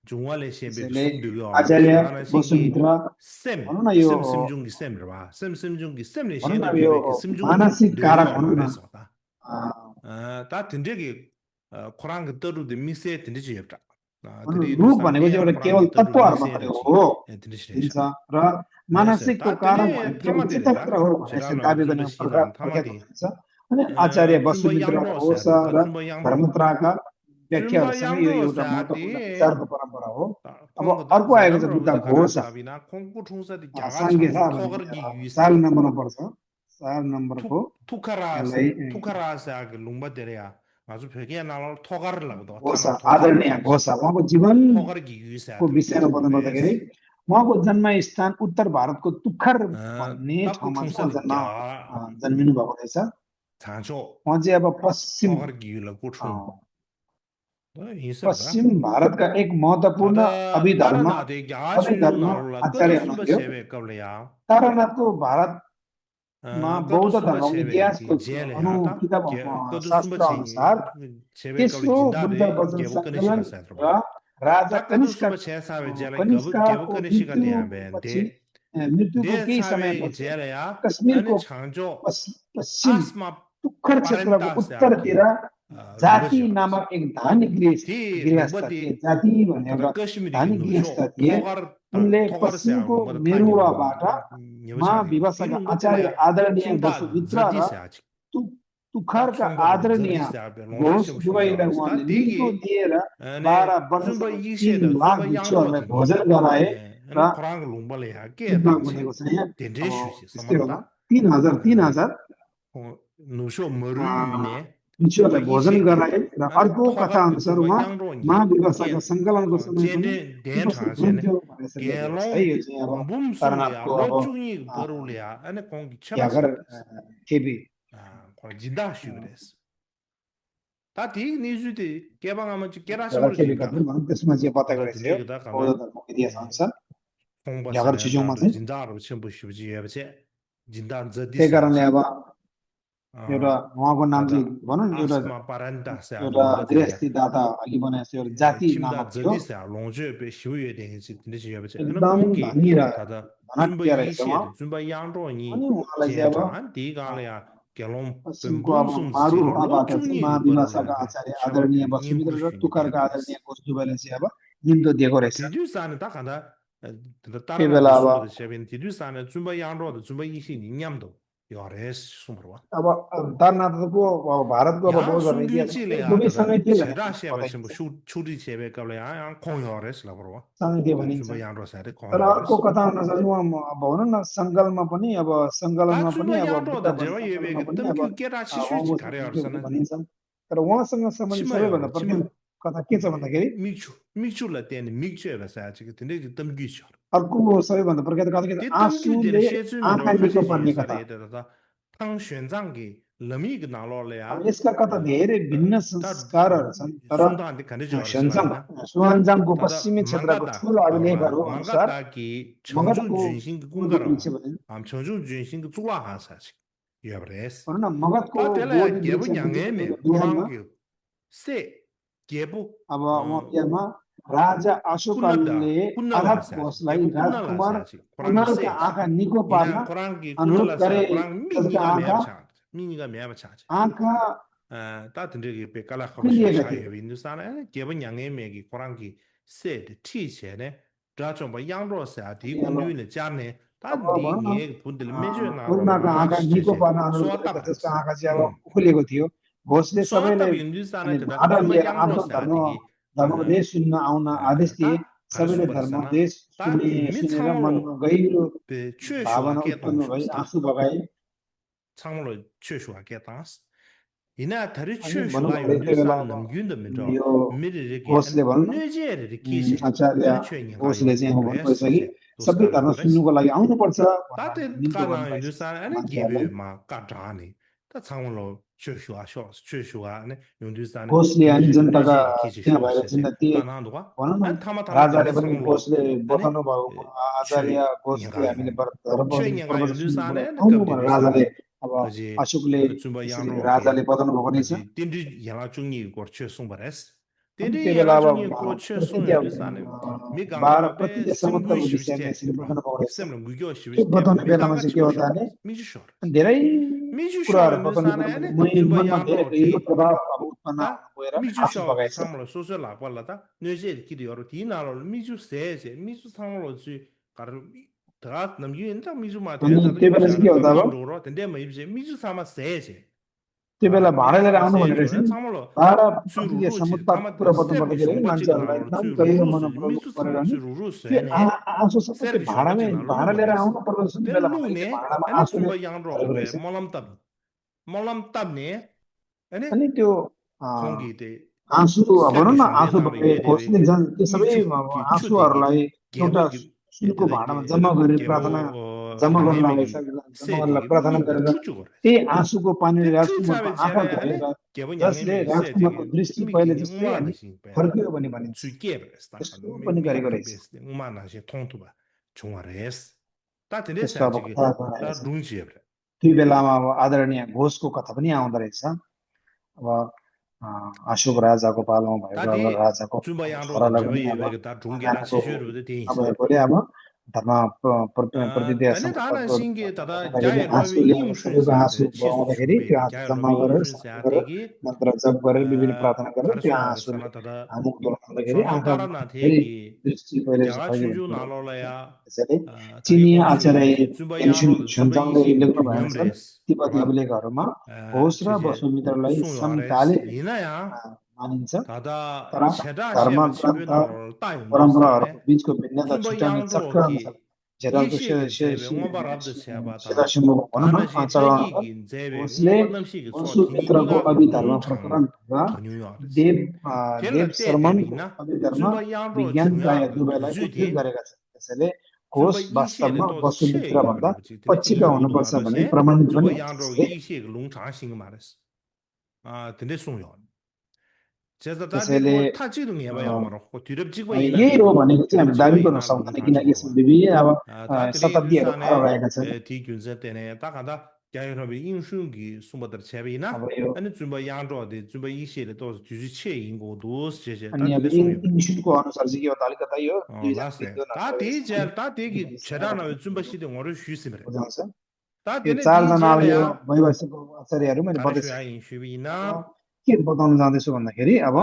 중화ले शेबे त्यसैले सुख दुगै आचार्य वसुमित्र सेम भनौँ न यो सिमजुङगी सेम र बा सिमजुङगी सेमले भनौँ शेन न यो क्युबे सिमजुङ मानसिक कारक भनौँ न 다 든데기 코랑 떠루데 미세 든데지 옆다 रूप भनेको चाहिँ एउटा केवल तत्त्वहरू मात्रै हो हुन्छ र मानसिकको कारण भनेको केवल चित्त मात्र हो भन्ने चाहिँ दाबी गर्ने प्रख्यात हुनुहुन्छ अनि आचार्य वसुमित्र होस् र धर्मत्राका व्याख्याहरूसँग यो एउटा महत्त्वपूर्ण विचारको परम्परा हो अब अर्को आएको छ बुद्ध घोष साङ्गे छ 4 नम्बरमा पर्छ 4 नम्बरको 투카라스 룽바 데레야 아주 벽에 나올 토가를 나고도 आदरणीय घोषा उहाँको जीवनको विषयमा बताउनु पर्दाखेरि उहाँको जन्मस्थान उत्तर भारतको तुखर भन्ने ठाउँमा जन्मिनु भएको रहेछ उहाँ चाहिँ अब पश्चिम भारतका एक महत्त्वपूर्ण अभिधर्म आचार्य हुनुहुन्थ्यो तारानाथको भारत बौद्ध धर्मको इतिहासको शास्त्र अनुसार तेस्रो बुद्ध वचन सङ्कलन र राजा कनिष्कको मृत्युको केही समयपछि कश्मीरको पश्चिम तुखर क्षेत्रको उत्तरतिर जाति नामक एक धनी गृहस्थ थिए जाति भन्ने एउटा धनी गृहस्थ थिए उनले पश्चिमको मेरुवाबाट महाविभाषका आचार्य आदरणीय वसुमित्र र तुखरका आदरणीय घोष दुवैलाई उहाँले निम्तो दिएर 12 वर्षसम्म 3 लाख भिक्षुहरूलाई भोजन गराए र भनेको छ यहाँ 3000 भिक्षुहरूलाई भोजन गराए र अर्को कथा अनुसार उहाँ महाविभाषका सङ्कलनको समय त्यसमा चाहिँ बता गरेको थियो बौद्ध धर्मको इतिहास अनुसार त्यही कारणले अब एउटा उहाँको नाम चाहिँ भनौँ न एउटा गृहस्थी दाता अघि भने जस्तो एउटा जाति नामक थियो एकदम धनी र धनट्य रहेछ उहाँ अनि उहाँलाई चाहिँ अब पश्चिमको अब मारुबाट चाहिँ महाविभाषका आचार्य आदरणीय वसुमित्र र तुखरका आदरणीय घोष दुवैले चाहिँ अब निम्तो दिएको रहेछ त्यही बेला अब तारनाथको भारतको अब बौद्ध धर्म इतिहास दुवैसँगै थियो तर अर्को कथा अनुसार उहाँ भनौँ न सङ्कलनमा पनि अब भनिन्छ तर उहाँसँग सम्बन्धित सबैभन्दा प्रमुख कथा के छ भन्दाखेरि अर्को सबैभन्दा प्रख्यात कथा के छ आँसुले आँखा निको पर्ने कथा लमी के नालो ले अब यसका कता धेरै भिन्न संस्कारहरू छन् तर सुन्दान्ते खने जगर सिलाइना सुवान्जाङको तादा पश्चिमी क्षेत्रको मंगाता ठूलो अभिलेखहरू अनुसार मंगाता की छंजु मगधको जुनसिंग पूर्व गुंगरा वृक्ष भने हम छंजु जुनसिंग जुवा हासा छ यबरेस भनौँ न मगधको ता तेला बोधी गेबु वृक्ष न्याङे मे बिहानमा कुराङ से गेबु अब वहाँमा राजा अशोकले कुन्नला अरब हासा घोषलाई गेबु कुन्नला राजकुमार हासा कुराङ कुनालका आँखा निको पार्न कुराङ की अनुरोध कुन्नला गरे कुराङ जसका मिनिगा आँखा म्याब छ मिनिगा म्याब छ आँखा तातन्द्रिगी पे कला खबर खुलिएका शाही थिए हिंदुस्तान है केवल यंगे में की कुरान की सेट ठीक है ने ड्राचों पर यांग रो से आती अनि कुंडली ने जाने ता अब दी भनौँ ने न पुंडल में जो ना रो करुणाको मा आँखा निको से पार्न अनुरोध सोता गरेका जसका बरस आँखा चाहिँ अब खुलेको थियो घोषले सोता सबैलाई हिंदुस्तान अनि है तो भाडा जुम्बा लिएर यांग रो आफ्नो से आती की धर्मोपदेश सुन्न आउन आदेश ता दिए सबैले खरसुम बरस ना धर्मोपदेश ता सुनेर मिछामलो मनमा गहिरो पे चुशुआ भावना के उत्पन्न भई तोंशुस्ता आँसु बगाए छामलो चुशुआ के तास इना थरी अनि भनौँ चुशुआ न यति बेला हिंदुस्तान अब नमग्युन द मिरो यो मिरे के घोषले भनौँ न नजेर किसे आचार्य अनि छुइन ला घोषले चाहिँ अब यबरेस भन्नुभएछ कि तो सबै स्कार धर्म यबरेस सुन्नुको लागि आउनुपर्छ ताते भनेर निम्तो काना गर्नुभएछ हिंदुस्तान अनि गेबे मान्छेहरूलाई मा काटाने ता छामलो चुशुआ शो चुशुआ ने हिंदुस्तान घोषले अनि जनताका नजेर किसे त्यहाँ शो भएर से चिन्ता ती तना दुवा भनौँ न अनि थामा थामा राजाले दने पनि छामलो घोषले अनि बताउनु भएको आचार्य घोषले यगा हामीले छुइन यगा प्रवचन हिंदुस्तान सुन्नुबाट ने आउनु कब्दे भनेर हिंदुस्तान राजाले अब अझै अशोकले जुम्बा त्यसरी याङ्रो के राजाले बताउनु भएको रहेछ अझै तिनरी याला चुङ्गी गोर्छे सुम्बरेस अनि तिनरी त्यो बेला याला अब चुङ्गी गोर्छे सुङ प्रतिज्ञा हिंदुस्तान मी गांगा 12 पे प्रतिज्ञा सिमगु समर्थको विषयमा शिविस्ते यसरी वा बताउनु भएको रहेछ सिमल गुग्यो त्यो शिविस्ते बताउने मी बेलामा गांगा चाहिँ के छिबु हो त शोर भने मिजु शोर धेरै मिजु शोर कुराहरू बताउनु हिंदुस्तान पर्दा ने जुम्बा मनमा याङ्रो धेरै की गहिरो प्रभाव अब उत्पन्न ता हुन गएर मिजु आँसु शोर बगाएछ सामलो सोसो ला पल्ला ता न्युजे किदिहरु तिनारो मिजु सेसे मिजु सामलो जु कर तात नमगु इन्ता मिजु मा अनि थे ता त्यो यु बेला चाहिँ के जान हो ता त अब मिरो तन्दे मै मिजु सामा सेसे त्यो बेला भाडा लिएर आउनु भनेर 세죠. चाहिँ 참으로 भाडा प्रतिज्ञा 주루루지 समुत्पादको कुरा 타마데 बताउनु 세르기 पर्दाखेरि मान्छेहरूलाई 송바지나로 एकदम गहिरो 주루루스 मनोप्रवेश 미수 गरेर 참으로 नि त्यो 주루루스네 आँसु सबै त्यो 세르기 भाडामै 송바지나로 भाडा लिएर 루머레스 आउनु प्रदर्शन बेला भन्दाखेरि 벨루네 त्यो भाडामा 아니 आँसुले 줌바 양로 भरेको पे रहेछ mollamtab네 아니 अनि त्यो 공기데 आँसु भनौँ 세르기 न आँसु 송베나로 घोषले 예데베게 त्यो सबै 미주기 추데기 आँसुहरूलाई एउटा 게보기 सुनको भाँडामा 예데게 जम्मा गरेर 게보 प्रार्थना जम्मा गर्नलाई 양해메기 जम्मा गर्नलाई 세데기 प्रार्थना 미가 गरेर 투주거레 त्यही आँसुको पानीले राजकुमारको 투자베 आँखा 제레 धोएर 아니 게보 जसले 양해메 राजकुमारको 세데기 दृष्टि पहिले 미기니 जस्तै अनि 우마나시 फर्कियो भने भनिन्छ 주께버렸다. त्यस्तो पनि गरेको रहेछ 베스트 우마나시 통투바 종아레스 ता तिले त्यस्तो अब साजिके कथा ता रहेछ डुङजिएब्रे त्यो बेलामा अब आदरणीय घोषको कथा पनि आउँदो रहेछ अब अशोक राजाको पालोमा भएको तादि अब राजाको जुम्बा यारो छोरालाई जब पनि ये अब वेग ता ढुङ्गेला खानाको शिशुहरू त्यही अब भोलि अब धर्म प्रतिज्ञा तने ताना सम्पन्न सिंगे तदा गर्दाखेरि जाय रवि आँसुले इङ सबैको सुनसा आँसु छेसु बगाउँदाखेरि सुबे त्यो आँसु जाय जम्मा रवि इङ गरेर सुनसा सफा गरेर तेगी मन्त्र जप गरेर विभिन्न प्रार्थना गरेर त्यो खरसुमा आँसुले रसना तदा मुख धुलाउँदाखेरि सोना आँखा तारा ना फेरि थेगी दृष्टि पहिले जस्तो जगा फर्कियो छुजु भने नालोलया त्यसैले ताकि चिनिया ओसु आचार्य जुम्बा एन्सुन यारो जुम्बा छुनचाङले इसिङ लेख्नु भएको न्यम छ रेस तिब्बती अभिलेखहरूमा घोष र छिजे वसुमित्रलाई सुवारेस समकालीन हिनाया मानिन्छ 다다 तर 체다 धर्म 셰바 ग्रन्थ 치베나로 따윤두스타네 परम्पराहरूको बिचको भिन्नता 줌바 छुट्याउने चक्र अनुसार 양로기 झेरालको 이시기 제베 응어바랍드 세바다 सेदासिम्बोको भनौँ न 다나시 चक्र अनुसार 떼기긴 제베 घोषले 응어바람시기 소 वसुमित्रको 디니니가 अभिधर्म 롱창 प्रकरण वा 더뉴요아레스 देव देव 텔라 शर्मनको 떼떼비나 अभिधर्म 줌바 양로 विज्ञान प्राय 중요하다 दुवैलाई 두즈디 उद्धृत गरेका छन् त्यसैले घोष 줌바 वास्तवमा 이시에도 또 वसुमित्रभन्दा 셰이거버지 근데 पछिका हुनुपर्छ 잉구도 भन्ने 말았지 प्रमाणित पनि 줌바 हुन्छ 양로 त्यसैले 이시에 롱창싱 말았어 아 근데 송요 제가 다들 त्यसैले 뭐 타지도 해봐야 말고 뒤럽지고 यही हो भनेको चाहिँ हामी दाबी गर्न सक्दैन किनकि यसमा विभिन्न अब ताकि शताब्दीहरू हिंदुस्तान फरक रहेका छन् 디균세 때네 ताकादा 야여러분 인수기 숨어들 제비나 अब यो 아니 좀 양조데 좀 이시에 또 주주체 인고도 제제 अनि अब ताकि 송요 इन्सुलको अनुसार चाहिँ के हो त अलिकता यो 라세 ता디 제 ता디기 제다나 좀 बसिदे ngoro शुसिमरे बुझाउँछ ता यो देने चारजना अब यो दिजेलया वैवाहिक आचार्यहरू मैले बताइसकेँ कारेशुया इंशुबिना के बताउन जाँदैछु भन्दाखेरि अब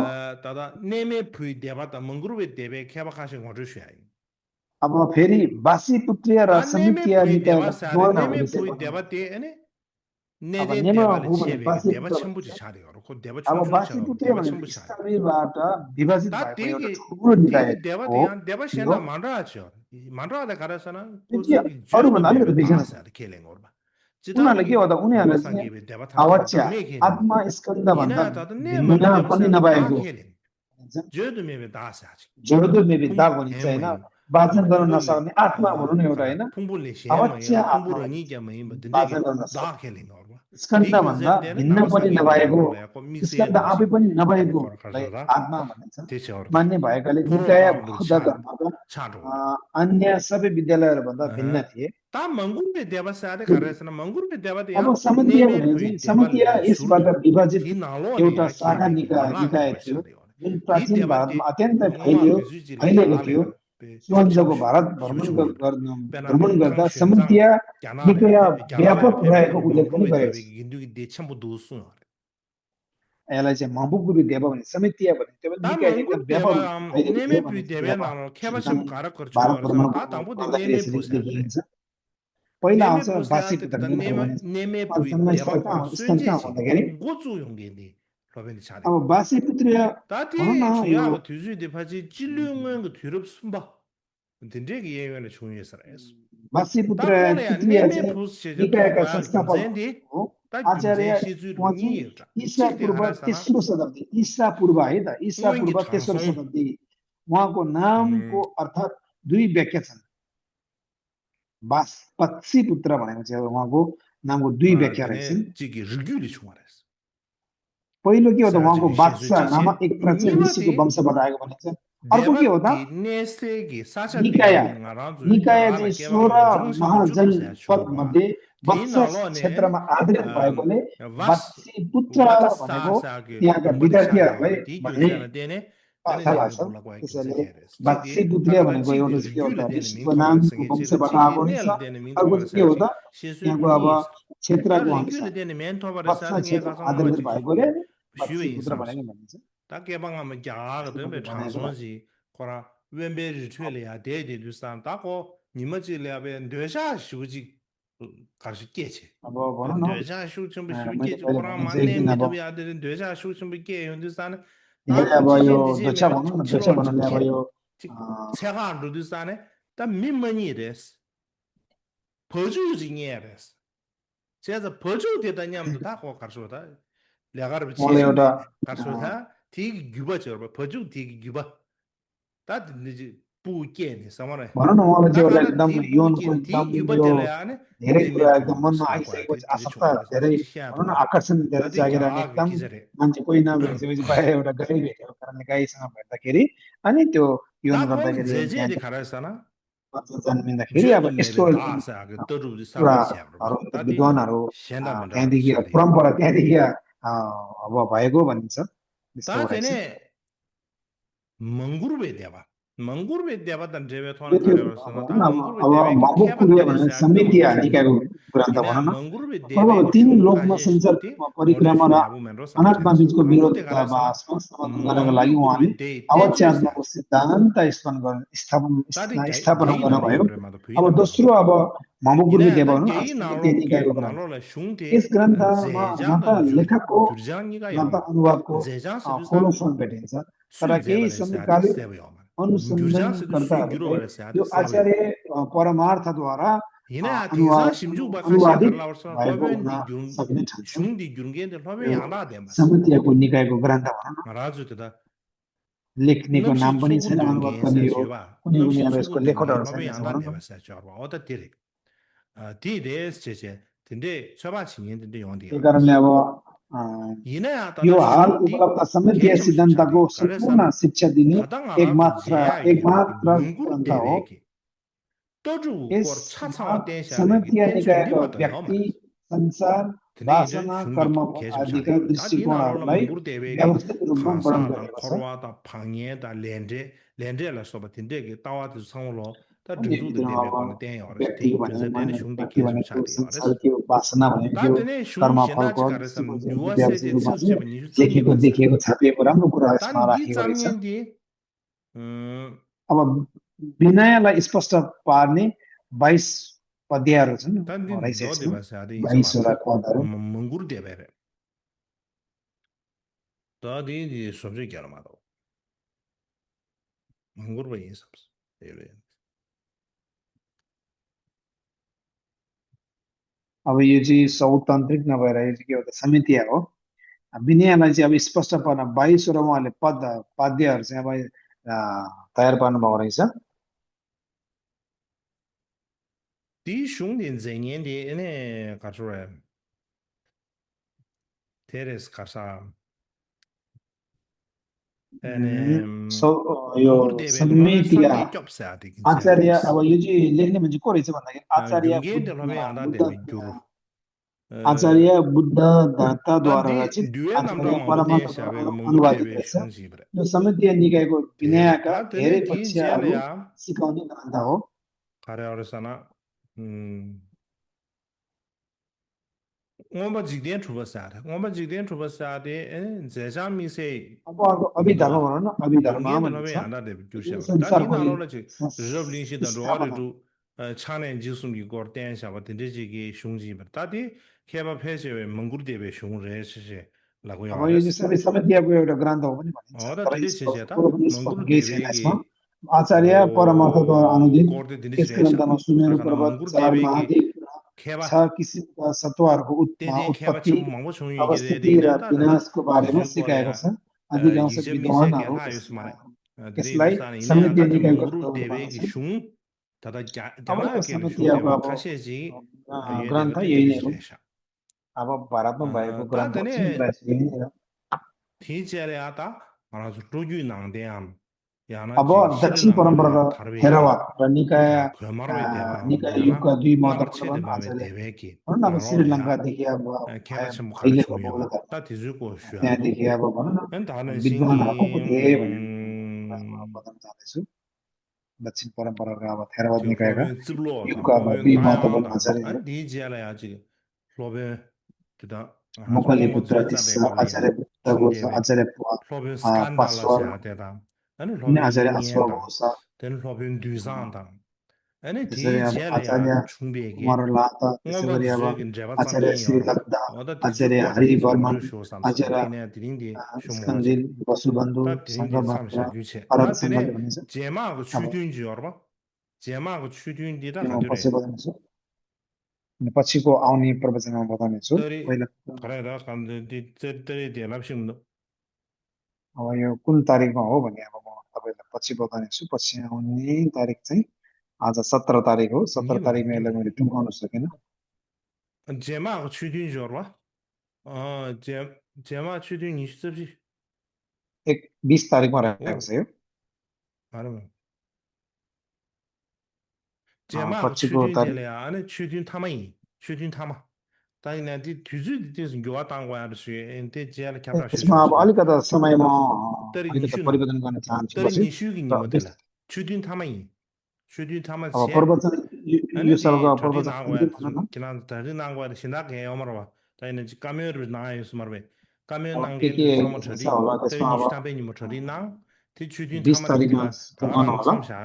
तादा नेमे फुइ देबा त मंगरुबे देबे खेबाखासे ngoro शुया अब फेरि बासी पुत्रीय र नेमे समितीय फुइ देबा निकायका सारे जोड्न नेमे हुने फुइ चाहिँ देबा ते अनि अब नेदे नेमा देवाले हो भने छेबे बासी देवा पुत्र छम्बुजी भनिन्छ छाडेहरु को देवा अब छम्बुजी बासी छाडेहरु पुत्रीय देवा भने छम्बु छाडे इस्लामीबाट विभाजित ता भएको एउटा तेगी ठुलो निकाय तेगी देवा हो ते देवा यो सेना मान्डा छ मान्डा द करासना त्यो कोजगी अरूभन्दा जुदु अलिकति बेबे भिन्न छ तासा खेलेङ ओरबा उनीहरूले जिताकी के हो त उनीहरूले देवा चाहिँ संगे देवा थाम आवच्य मे खेलेङ आत्मा स्कन्दभन्दा हिना त ने भिन्न मन देवा पनि सेना ता नभएको खेलेङ जुदु मेबे तासा छ जोडो मेबी खुङ दाग भनिन्छ होइन हेमै वाचन गर्न नसक्ने आत्मा भनौँ न एउटा होइन अवश्य आत्मा वाचन गर्न नसक्ने स्कन्द भन्दा भिन्न पनि नभएको स्कन्द आफै पनि नभएकोलाई आत्मा भनिन्छ मान्य भएकाले निकाय बौद्ध धर्मका अन्य सबै विद्यालयहरूभन्दा भिन्न थिए अब समन्तीय भनेको चाहिँ समन्तीय यसबाट विभाजित एउटा शाखा निकाय थियो जुन प्राचीन भारतमा अत्यन्त फैलिएको थियो सुवञ्जको भारत भ्रमण गर्दा समन्तीय निकाय व्यापक रहेको उल्लेख पनि गरेको छ यसलाई चाहिँ मबुक विद्यापक भने समितीय भनिन्छ निकाय एकदम व्यापक भारत भ्रमण गर्दाखेरि यसरी देखिन्छ पहिला आउँछ वार्षिक अब वार्षिक पुत्र वार्षिपुत्र निकायका संस्थापक हो आचार्य ईसा पूर्व तेस्रो शताब्दी ईसा पूर्व है त ईसा पूर्व तेस्रो शताब्दी उहाँको नामको अर्थात दुई व्याख्या छन् वार्षिपुत्र भनेको चाहिँ उहाँको नामको दुई व्याख्या रहेछन् पहिलो के हो त उहाँको बादशाह नामक एक प्राचीन ऋषिको वंशबाट आएको भनिन्छ अर्को के हो त निकाय चाहिँ 16 महाजनपद मध्ये वत्स क्षेत्रमा आधारित भएकोले वार्षिपुत्र भनेको त्यहाँका विद्यार्थीहरूलाई भन्ने अर्थ लाग्छ त्यसैले वार्षिपुत्र भनेको एउटा ऋषिको नामको वंशबाट आएको हुन्छ अर्को के हो त त्यहाँको अब क्षेत्रको वत्स क्षेत्रमा आधारित भएकोले वार्षिपुत्र भनेको भनिन्छ ताके방하면 야거든 장소지 거라 웬베리 틀이야 대대두산 따고 니머지려베 뇌샤 슈지 가시 깨지 अब भनौँ न 뇌샤 슈 좀 쉽게 거라 만내 미도야 되는 뇌샤 슈 좀 깨 연두산 अब यो दोचा भनौँ न दोचा भन्नाले अब यो 체가 루두산에 다 민머니레스 버주징예레스 제가 버주되다냐면 다 거 가르쳐다 내가 एउटा 가르쳐다 되게 규바죠. 버주 되게 규바. 다 이제 부ቄ네 समारे भनौँ न उहाँले चाहिँ एउटा एकदम यौनको एकदम धेरै कुरा एकदम मनमा आइसकेको आसक्ता धेरै भनौँ न आकर्षण धेरै जागेर एकदम मान्छे कोही नभएपछि बाहिर एउटा गाई भेटेको कारणले गाईसँग भेट्दाखेरि अनि त्यो यौन गर्दाखेरि जन्मिँदाखेरि अब यस्तो विद्वानहरू त्यहाँदेखि परम्परा त्यहाँदेखि अब भएको भनिन्छ ताजने मंगुर वेद्यावा तन्जेवे थोन समिति निकायको ग्रन्थ भनौँ न अब तीन लोकमा सञ्चार परिक्रमा र अनात्मा बीचको विरोध गर्नको लागि उहाँले अवच्यात्मको सिद्धान्त स्थापना गर्नुभयो अब दोस्रो अब ममुगुर विद्या भनौँ निकायको ग्रन्थ यस ग्रन्थमा न त लेखकको न त अनुवादको खोलोफोन भेटिन्छ तर केही समकालीन अनुसन्धानकर्ताहरूले यो आचार्य परमार्थद्वारा अनुवादित भएको हुन सक्ने ठान्छ समितिको निकायको ग्रन्थ भनौँ न लेख्नेको नाम पनि छैन अनुवाद पनि हो कुनै कुनै अब यसको लेखकहरू त्यही कारणले अब यो हाल उपलब्ध समितीय सिद्धान्तको सम्पूर्ण शिक्षा दिने एकमात्र ग्रन्थ हो समितीय निकायको व्यक्ति संसार वासना कर्म आदिका दृष्टिकोणहरूलाई व्यवस्थित रूपमा वर्णन गरेको वासना भनेको कर्म फलको देखिएको छापिएको राम्रो कुरा यसमा राखेको रहेछ अब विनयलाई स्पष्ट पार्ने 22 पद्यहरू छन् 22 वटा पदहरू अब यो चाहिँ सौतान्त्रिक नभएर यो चाहिँ के हो त समितिया हो विनयलाई चाहिँ अब स्पष्ट पार्न 22 वटा उहाँले पाद्यहरू चाहिँ अब तयार पार्नु भएको रहेछ 디 슝딘 제년디 에네 가르래 테레스 가사 एने सो यो मंगुर देवे लमाला समितिया संगे चॉप से आते किन आचार्य सेलेस अब यो चाहिँ लेख्ने मान्छे को रहेछ भन्दाखेरि जुगे दलमे आदा देवे जुरु आचार्य बुद्ध दाताद्वारा दी रचित दुए नामदा आचार्य मंगुर दे परमार्थद्वारा साबे मंगुर अनुवादित देवे रहेछ शोंसी बरे यो समितिय निकायको विनयका ता तने धेरै थी जेल पक्षहरू या सिकाउने ग्रन्थ हो खारे और सना ngomba jigdian chuba saade ngomba jigdian chuba saade zheja mi se अब अर्को अभिधर्म भनौँ न अभिधर्म donggen de भन्ने lame छ anda de यो jusha चाहिँ da ni संसारको na lo la chi rub lin shi da ro de स्थापना du chane ji sum yi gor ten sha ba de ji gi shung ji ba da di kheba phe se मंगुर देवे shung re se se la go अब ya यो res चाहिँ सबै समितियाको एउटा ग्रन्थ हो पनि भनिन्छ ora तर de यसको se ta पूर्व पनि स्पष्ट मंगुर केही देवे छैन gi यसमा आचार्य परमार्थद्वारा o अनुदित gor de din यस re sha ग्रन्थमा Sumeru ta kana पर्वत मंगुर चार देवे gi महाद्वीप kheba 6 किसिमका सत्वहरूको ten kheba उत्पत्ति chum mang bo chung yi gi de अवस्थिति de र na ta da विनाशको बारेमा tizu ko सिकाएको ya छ अधिकांश yise mi se ke विद्वानहरू la yus mare dire यसलाई bisani ine समितिय ata te निकायको manguru ग्रन्थ debe gi भन्दछन् shung tada अब gyana यो ke le shung समितियको deba अब khashe ji ye deba ग्रन्थ te यही नै dirij हो resha अब भारतमा भएको ta ग्रन्थहरू tene चाहिँ प्रायः यही नै हो thi chere ata ana su ruju nang de am yana अब ji shiri दक्षिण lanka le परम्परागत tharbe ki थेरवाद र निकाय ta khomar we deba निकाय yana युगका दुई ngabar che महत्त्वपूर्ण deba me आचार्य debe ki भनौँ न अब ngaro le ya श्रीलङ्कादेखि अब kheba chim khar अहिलेको chung yo बौद्ध धर्म ta tizu ko shua do त्यहाँदेखि अब भनौँ en ta न na विद्वानहरूको singi धेरै भयो बदल्न जाँदैछु दक्षिण परम्पराका अब थेरवाद 지금 निकायका 로빈 찌블로다 युगका अब 로빈 दुई महत्त्वपूर्ण 다양하다 आचार्यहरू 아니 디지알아야 지금 로빈 그다 아주 뭐 मोकलीपुत्र 저자 तिस्सा 레발이야 आचार्य बुद्धको छ 숭대베 आचार्य 로빈 스칸달라 पासवान 샤데다 아니 अनि 로빈 आचार्य अश्वघोष 잉옌다 छ 된 로빈 뒤상다 아니 त्यसरी अब 디지알아야 आचार्य कुमार 충베게 लाता त्यसै 뭐뭐 गरी अब 저기 आचार्य श्री 제바sam이요 लब्दा 어다 आचार्य 디즈고 디즈 हरिवर्मन 모르쇼 삼삼 आचार्य 다이네 드린디 쇼모지 स्कन्दिल वसुबन्धु 다 드린디 सङ्घभद्र 삼샤 유체 अरब 다 सङ्घले 되네 भनिन्छ 제마고 अब 추드인지 알아봐 제마고 추드인디다 त्यो म पछि 가두래 बताउनेछु अनि पछिको आउने प्रवचनमा बताउनेछु तरी पहिला खराइदा कामदे तरी देलाप्सिमनो अब यो कुन तारिकमा हो भन्ने अब म तपाईँलाई पछि बताउनेछु पछि आउने तारिक चाहिँ आज 17 तारिक हो 17 니마 तारिकमा यसलाई 니마 मैले टुङ्गाउन सकिनँ 제마 추드인 줄 알아? 제마 추드인 있었지 20 तारिकमा रहेको 오 छ यो 알아 제마 पछिको 추드인 तारिक 될래야 안에 추드인 타마이 추드인 타마 다이나 디 뒤즈 디스 요아 땅과 알수 엔테 제알 캡라 यसमा अब 슈슈스나 अलिकता समय म तरी अलिकता निशुना परिवर्तन गर्न चाहन्छु तरी पछि निशुगी र निमतला 추드인 타마이 추드인 타마 अब 제 प्रवचन यो 아니 सालको 디 저리 प्रवचन 나고야 अन्तिम भनौँ न 지난 다리 나고야 신나게 어머라 다이는 지 까메르 나이스 말베 까메 अब 난게 서머 छ 저리 होला तरी त्यसमा अब निष्ठाबे निम 저리 나 티추딘 20 타마르 तारिकमा 디가 टुङ्गाउनु 다가랑 होला 참샤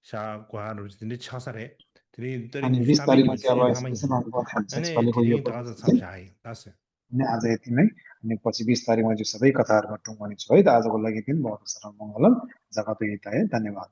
샤 과르 진데 차사래 तरी तरी अनि 20 निष्ठाबे तारिकमा निम चाहिँ अब 추딘 타마이 एक्सप्रेसन गर्नुपर्छ 아니 यसपालिको यो 디링 다가서 प्रवचन चाहिँ 참샤이 다스 अनि आज यति नै अनि पछि 20 तारिकमा चाहिँ सबै कथाहरूमा टुङ्गाउने छु है त आजको लागि पनि बहुत सारा मङ्गलम जगत हिताय धन्यवाद